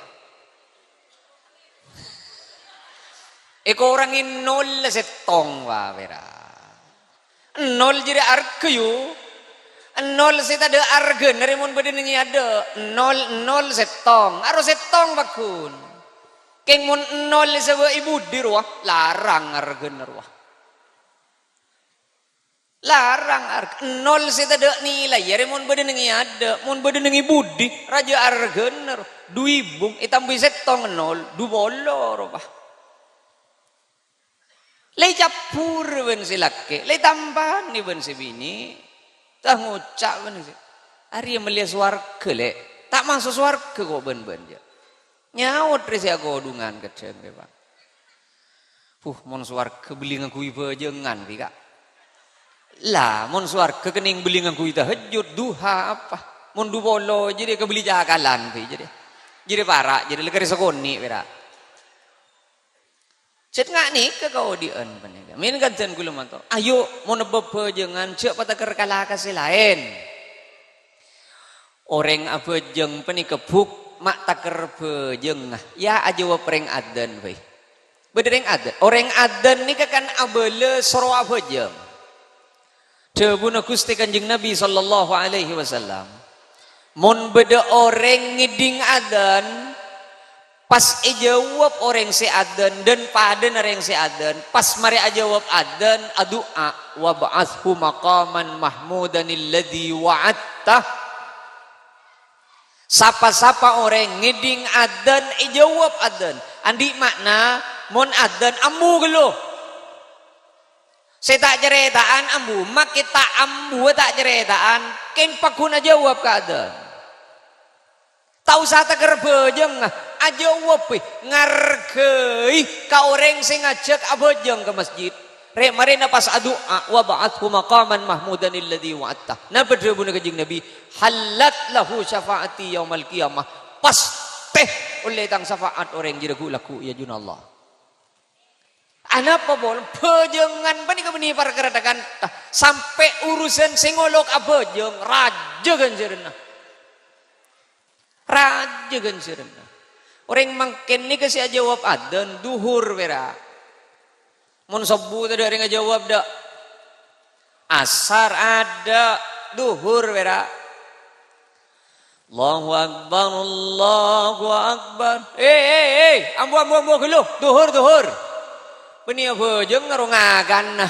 Èkorangè nol sèttong, wah, pèra'. Nol jârèya arghâ, yu. Nol sè tadâ' arghâna rè mon bâdâ neng è adâ'. Nol, nol sèttong. Aro sèttong pagghun. Kèng mon nol èsabâ'i budi rowa, larang arghâna rowa. Larang arghâ. Nol sè tadâ' nilai, arè mon bâdâ neng è adâ', mon bâdâ neng è budi, rajâ arghâna rowa. Du èbu, ètambâi sèttong nol, du polo rowa. La ècabbhurâ bân sè lakè', la ètambanè bân sè binè'. Ta' ngoca' bân sè, "Arèya mellèya sowarghâ, Lè'. Ta' maso' sowarghâ ko' bân-bân, jâ'." Nyaot rè sè akodhungan kadhâng rè, Pak. "Huh, mon sowarghâ bellè ngangghuy bhâjângan, bi', Ka'." Lah, mon sowarghâ kennèng bellè ngangghuy tahajjud, duha, apa? Mon du polo jârèya kabellè cakalan, bi', jârèya. Jârèya para', jârèya la karè sakonè', pèra'. Cè' nga' nèka kaodi'ân panèka. Mèn kadhâng kaulâ mator, ayo, mon ebbâ bhâjângan, jâ' pataker ka la ka sè laèn. Orèng abhâjâng panèka bhuk ma' taker bhâjângnga, ya ajâwâb rèng adzan bhâi. Bâdâ rèng adzan. Orèng adzan nèka kan abâlâ soro abhâjâng. Dhâbuna Ghustè Kanjeng Nabi sallallahu alaihi wasallam, "Mon bâdâ orèng ngèdhing adzan, pas èjâwâb orèng sè adzan dân padâna rèng sè adzan, pas marè ajâwâb adzan, adu'a, 'Wab'atshu maqaman mahmudanil ladzi wa'adtah.'" Sapa-sapa orèng ngèdhing adzan, èjâwâb adzan, andi' ma'na, mon adzan ambu ghâllu. Sè ta' carèta'an ambu, makè ta' ambuwâ ta' carèta'an, kèng pagghun ajâwâb ka adzan. Ta' osa taker bhâjângnga, ajâwâbbhi, ngarghâi ka orèng sè ngajhâk abhâjâng ka masjid. Rè-, marèna pas adu'a, "Wab'atshu maqaman mahmudanil ladzi wa'adtah." Napa dhâbuna Kanjeng Nabi? "Hallat lahu syafa'ati yaumal qiyamah." Pastè ollè tang syafaat orèng jârèya ghu'-lagghu' è ajunanna Allah. Anapa pol? Bhâjângan panèka bânnè parkara tha-kantha. Sampè' urusan sè ngolok abhâjâng, rajâ ghânjhârânna. Rajâ ghânjhârânna. Orèng mangkèn nèka sè ajâwâb adzan, dhuhur pèra'. Mon sobbhu tadâ' rèng ajâwâb, dâ'. Asar adâ', dhuhur pèra'. Allahu Akbar, Allahu Akbar. Hei, hei, hei, ambu, ambu, ambu, ghâllu. Dhuhur, dhuhur. Bânnè abhâjâng karo ngakanna.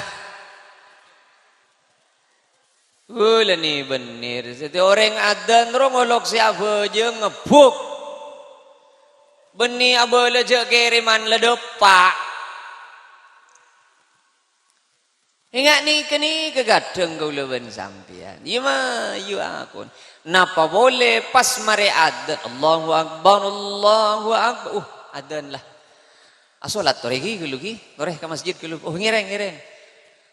Ghulâ nè bhender. Dhâddhi orèng adzan ro ngolok sè abhâjâng ngebbhuk. Bânnè abâlâ jâ' kèrèman la dâpa'. Enga' nèka-nèka kadhâng kaulâ bân sampèyan. Iyâ, ma-, iyâ, akon. Napa polè pas marè adzan, "Allahu Akbar, Allahu Akbar." Uh, adzan la. Asolat torè ghi, ghâllu ghi. Torè ka masjid ghâllu. Oh, ngèrèng, ngèrèng.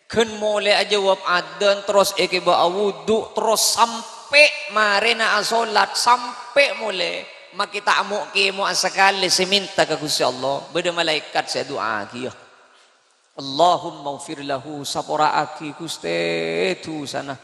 Ghân molè ajâwâb adzan, terros èkèbâ awudu, terros sampè' marèna asolat, sampè' molè. Makè ta' mo'-kèmo'a sakalè sè mènta ka Ghustè Allah. Bâdâ malaèkat sè adu'aaghi, yâ. Allahummaghfir lahu, sapora'aghi, Ghustè, dhusana.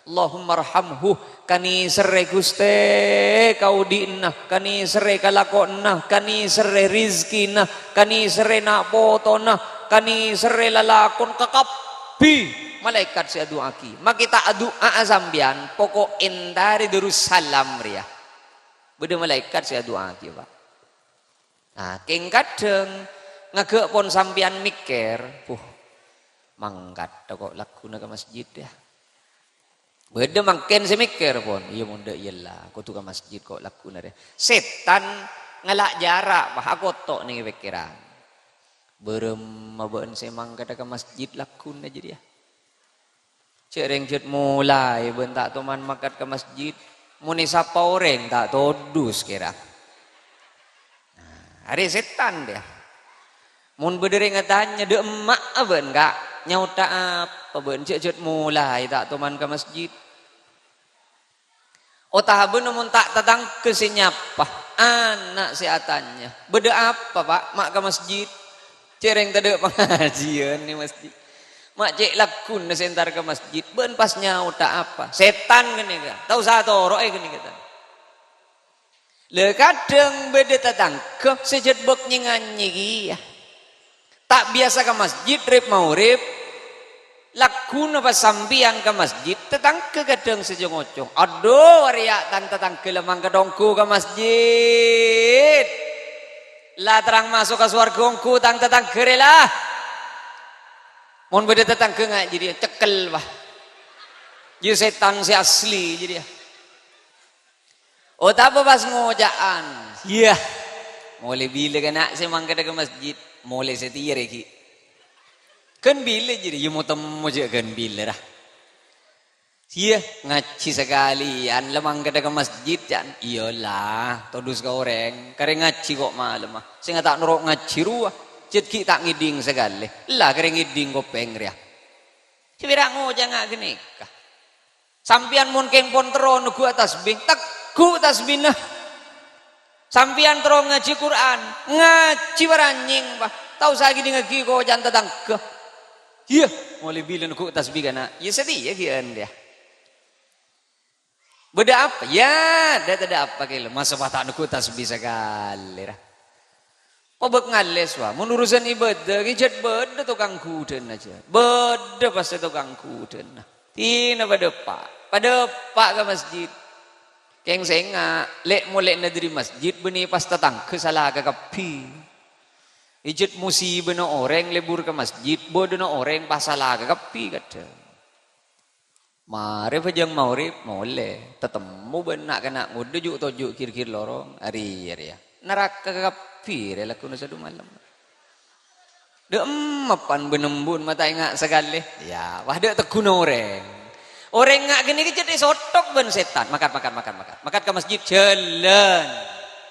Allahummarhamhu, kanèserrè, Ghustè, kaodi'na, kanèserrè kalakowanna, kanèserrè rizkina, kanèserrè na' potona, kanèserrè lalakon kakabbhi malaèkat sè adu'aaghi. Makè ta' adu'a'a sampèyan, poko' èntarè Darussalam rèya. Bâdâ malaèkat sè adu'aaghi, Pak. Nah, kèng kadhâng ngaghâ' pon sampèyan mèkkèr, "Buh, mangkaddhâ ko' lagghuna ka masjid, yâ." Bâdâ mangkèn sè mèkkèr pon, "Iyâ, mon dâ' iyâ la, kodhu ka masjid ko' lagghuna rè." Sètan ngala' jhârâ', Pak, akoto' neng è pèkkèran. Bârâmma bâ'na sè mangkaddhâ ka masjid lagghuna jârèya? Jhâ' rèng jhât molaè bân ta' toman mangkat ka masjid. Mon èsapa orèng ta' todus kèra. Nah, arè sètan, dhiyâ. Mon bâdâ rèng atanya, "Dâ' emma'a bâ'na, Ka'? Nyaota'a apa bâ'na? Jhâ'-jhâ' molaè ta' toman ka masjid." Otabâna mon ta' tatangghâ sè nyapa, ana' sè atanya, "Bâdâ apa, Pa', ma' ka masjid? Cè' rèng tadâ' pangajiyân è masjid. Ma' cè' lagghuna sè entar ka masjid, bâ'na pas nyaota'a apa?" Sètan ghânèka, ta' osa toro'è ghânèka, tan. Lha, kadhâng bâdâ tatangghâ sè jhât bâk nyè-nganyè kèya. Ta' biyasa ka masjid rep-maorep. Lagghuna pas sampèyan ka masjid, tatangghâ kadhâng sè co-ngoco, "Adhu, arèya' tang tatangghâ la mangkat ongghu ka masjid. La terrang maso' ka sowarghâ ongghu tang tatangghâ rè la." Mon bâdâ tatangghâ nga' jârèya, cekkel, wah. Jâ sètan sè asli jârèya. Otabâ pas ngoca'an, "Iyâ, molaè bilâ kana' sè mangkaddhâ ka masjid? Molaè satèya rè ghi'." Ghân bilâ jârèya, iyâ mo-temmo jâ' ghân bilâ, ra. "Iyâ, ngajhi sakalèyan la mangkaddhâ ka masjid, can." "Iyâ la, todus ka orèng, karè ngajhi ko' malemma. Sè nga' ta' noro' ngajhi rowa, jhât ghi' ta' ngèdhing sakalè. Ella karè ngèdhing kopèng rèya." Sè pèra' ngoca' nga' ghânèka. Sampèyan mon kèng pon terro neggu'a tasbih, tegghu' tasbihna. Sampèyan terro ngajhi Qur'an, ngajhi paranyèng, Pa'. Ta' osa ngèdhingngaghi koca'na tatangghâ. "Iyâ, molaè bilâ neggu' tasbih kana'?" "Iyâ, satèya ghi' ân rèya." "Bâdâ apa?" "Iyâ, dâ' tadâ' apa kèya, masa pas ta' neggu' tasbih sakalè, ra." Pabâk ngalès, wa. Mon urusan ibadah, ghi' jhât bâdâ tokang ghudhâna, jhât. Bâdâ pastè tokang ghudhâna. Dinah padâ eppa'. Padâ eppa' ka masjid. Kèng sènga', lè'-molè'na dâri masjid, bânnè pas tatangghâ sala kakabbhi. È jhât musibana orèng lebur ka masjid, bâdâna orèng pas sala kakabbhi kadhâng. Marè bhâjâng maghrib, molè. Tatemmo bân na'-kana' ngodâ ju'-toju' gir-gir lorong. Arèya, arèya. Naraka kabbhi rè lagghuna sadhu malem. Dâ' emmapan bân embun ma' ta' enga' sakalè. Iyâ, wah, dâ' tegghuna orèng. Orèng nga' ghânèka jhât èsothok bân sètan. Makat, makat, makat, makat. Makat ka masjid, jhâlân.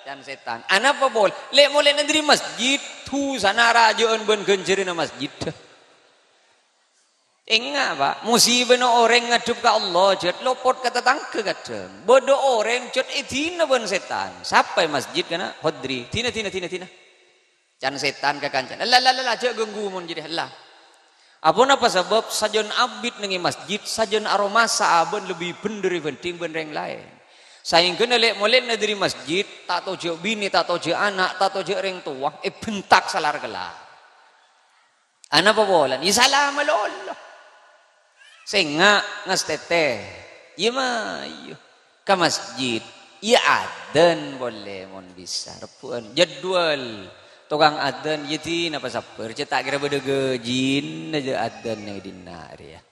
Can sètan. Anapa pol? Lè'-molè'na dâri masjid, dhusana rajâ'ân bân ghânjhârânna masjid. Enga', Pa', musibana orèng ngadhep ka Allah, jhât lopot ka tatangghâ kadhâng. Bâdâ orèng jhât èdina bân sètan. Sapa è masjid kana'? Hodri. Dina, dina, dina, dina. Can sètan ka kancana. "Ella, ella, ella, jhâ' ganggu mon jârèya, ella." Aponapa sabâb? Sajân abit neng è masjid, sajân aromasa abâ'na lebbi bhendher èbhândhing bân rèng laèn. Saèngghâna lè'-molè'na dâri masjid, ta' tojjhâ' binè, ta' tojjhâ' ana', ta' tojjhâ' rèng towa, èbhentak salar kellar. Anapa polana? Iyâ sala malolo. Sènga' ngastètè. Iyâ mayu. Ka masjid. Iyâ adzan polè mon bisa. Rebbhu'ân. Jadwal. Tokang adzan. Iyâ dina pasabbhâr. Cè' ta' kèra bâdâ ghâjina jâ' adzan neng è dinna' rèya.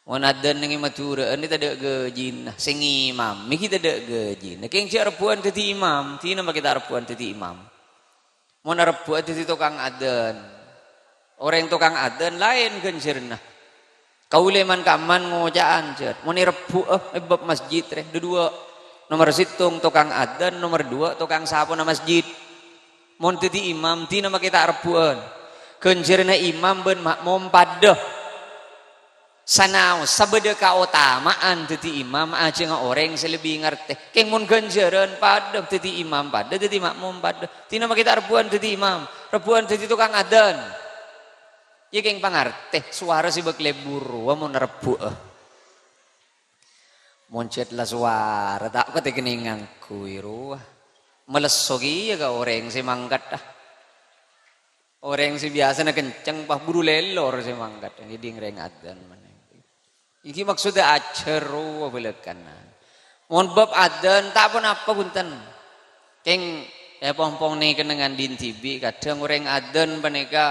Mon adzan neng è Madhurâ'ân tadâ' ghâjina. Sè ngimami ghi' tadâ' ghâjina. Kèng jâ' rebbhu'ân dhâddhi imam. Dina makè ta' rebbhu'ân dhâddhi imam. Mon arebbhu'â dhâddhi tokang adzan. Orèng tokang adzan laèn ghânjhârânna. Kaulâ man-kamman ngoca'an, jhât. Mon èrebbhu'â è bab masjid rè, dhu-duwâ'. Nomer sèttong tokang adzan, nomer duwâ' tokang sapona masjid. Mon dhâddhi imam, dina makè ta' rebbhu'ân. Ghânjhârânna imam bân ma'mom padâ. Sanaossa bâdâ kaotama'an dhâddhi imam ajhângnga orèng sè lebbi ngartè. Kèng mon ghânjhârân padâ dhâddhi imam padâ, dhâddhi ma'mum padâ. Dina makè ta' rebbhu'ân dhâddhi imam, rebbhu'ân dhâddhi tokang adzan. Iyâ kèng pangartè, sowara sè bâk lebur rowa mon rebbhu'â. Mon jhât la sowara ta' patè kennèng ngangghuy rowa. Malesso kèya ka orèng sè mangkaddhâ. Orèng sè biyasana kenceng, pas buru lèlor sè mangkat, ngèdhing rèng adzan manèka. Iki maksodda ajhâr rowa bâlâkana. Mon bab adzan, ta' ponapa, bhunten. Kèng, è, pong-pong nèng kennengngan dhin dhibi', kadhâng orèng adzan panèka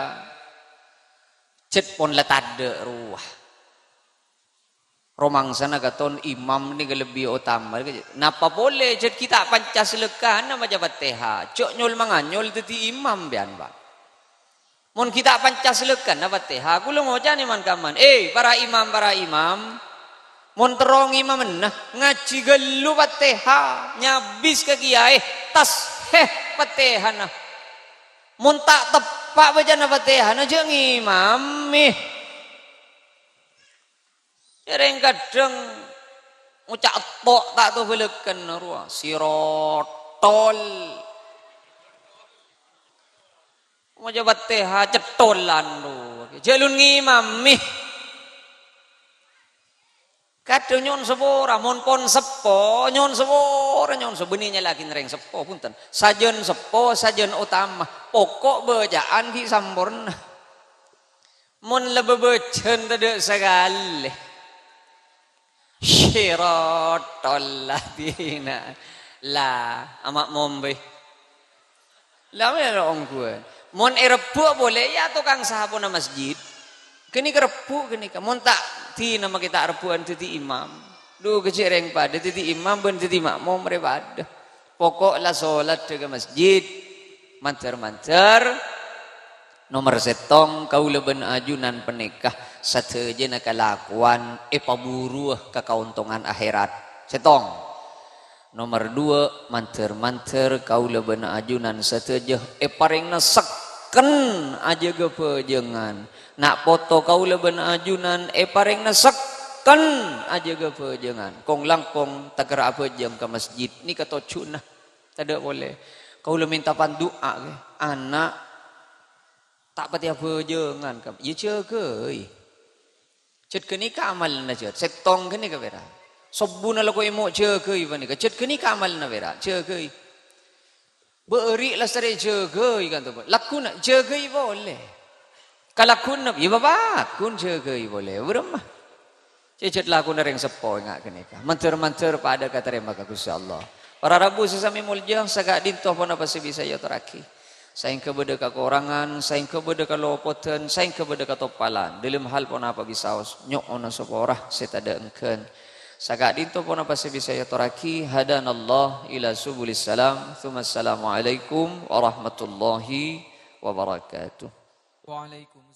jhât pon la tadâ' rowa. Romangsana katon imam nèka lebbi otama. Napa polè jhât ghi' ta' panca salèkana maca Fatihah. Jhâ' nyol-manganyol dhâddhi imam biyân, Pa'. Mon ghi' ta' panca salèkana Fatihah, kaulâ ngoca'an è man-kamman, "Eh, para imam, para imam, Mon terro ngimamana, ngajhi ghâllu Fatihah, nyabis ka kiyaè, tasheh Fatihana. Mon ta' teppa' bâcana Fatihana, jhâ' ngimami. Jhâreng kadhâng ngoca' to' ta' tobâlâghân rowa, sirotol. Maca Fatihah cettolan rowa. Jhâ' lun ngimami. Kadhâng nyo'on sapora, mon pon seppo, nyo'on sapora, nyo'on sapora. Bânnè nyala'aghi rèng seppo, bhunten. Sajân seppo, sajân otama. Pokok bâcaan ghi' samporna. Mon la bâbâjân tadâ' sakalè. Sirotol ladina. La, ama' mombe. La, mè' ongghuwân. Mon èrebbhu' polè, ya tokang sapona masjid. Ghânèka rebbhu' ghânèka. Mon ta' dina makè ta' rebbhu'ân dhâddhi imam. Dhu, ghâjhi rèng padâ dhâddhi imam bân dhâddhi makmum rè padâ. Pokok la solat dâ' ka masjid. Mandhâr-mandhâr. Nomer sèttong, kaulâ bân ajunan panèka sadhâjâna kalakowan èpaburuwâ ka kaontongan akhèrat. Sèttong. Nomer duwâ', mandhâr-mandhâr kaulâ bân ajunan sadhâjâ èparèngana sekken ajâgâ bhâjângan. Na' poto kaulâ bân ajunan èparèngana sekken ajâgâ bhâjângan. Kong-langkong takerra abhâjâng ka masjid. Nèka tojjhuna. Tadâ' polè. Kaulâ mènta pandu'a, ghi. Ana' ta' patè abhâjângan, kam-, ya jâgâi. Jhât ghânèka amalla, jhât. Sèttong ghânèka pèra'. Sobbhuna lako èmo' jâgâi panèka. Jhât ghânèka amalla pèra', jâgâi. Bâri' lastarè jâgâi kanto. Lagghuna jâgâi polè. Kalagghuwânna, ya bapakun jâgâi polè. Bârâmma? Cè' jhât lakona rèng seppo enga' ghânèka. Mandhâr-mandhâr padâ katarèma ka Ghustè Allah. Para rabu sè samè molja, saka'dinto ponapa sè bisa èatorraghi. Saèngghâ bâdâ kakorangan, saèngghâ bâdâ kalopodhân, saèngghâ bâdâ katoppalan. Dâlem hal ponapa bisaos, nyo'ona sapora sè tadâ' engghân. Saka'dinto ponapa sè bisa èatorraghi, hadanallah ila subulis salam. Tsumma assalamualaikum warahmatullahi wabarakatuh. Waalaikumsalam.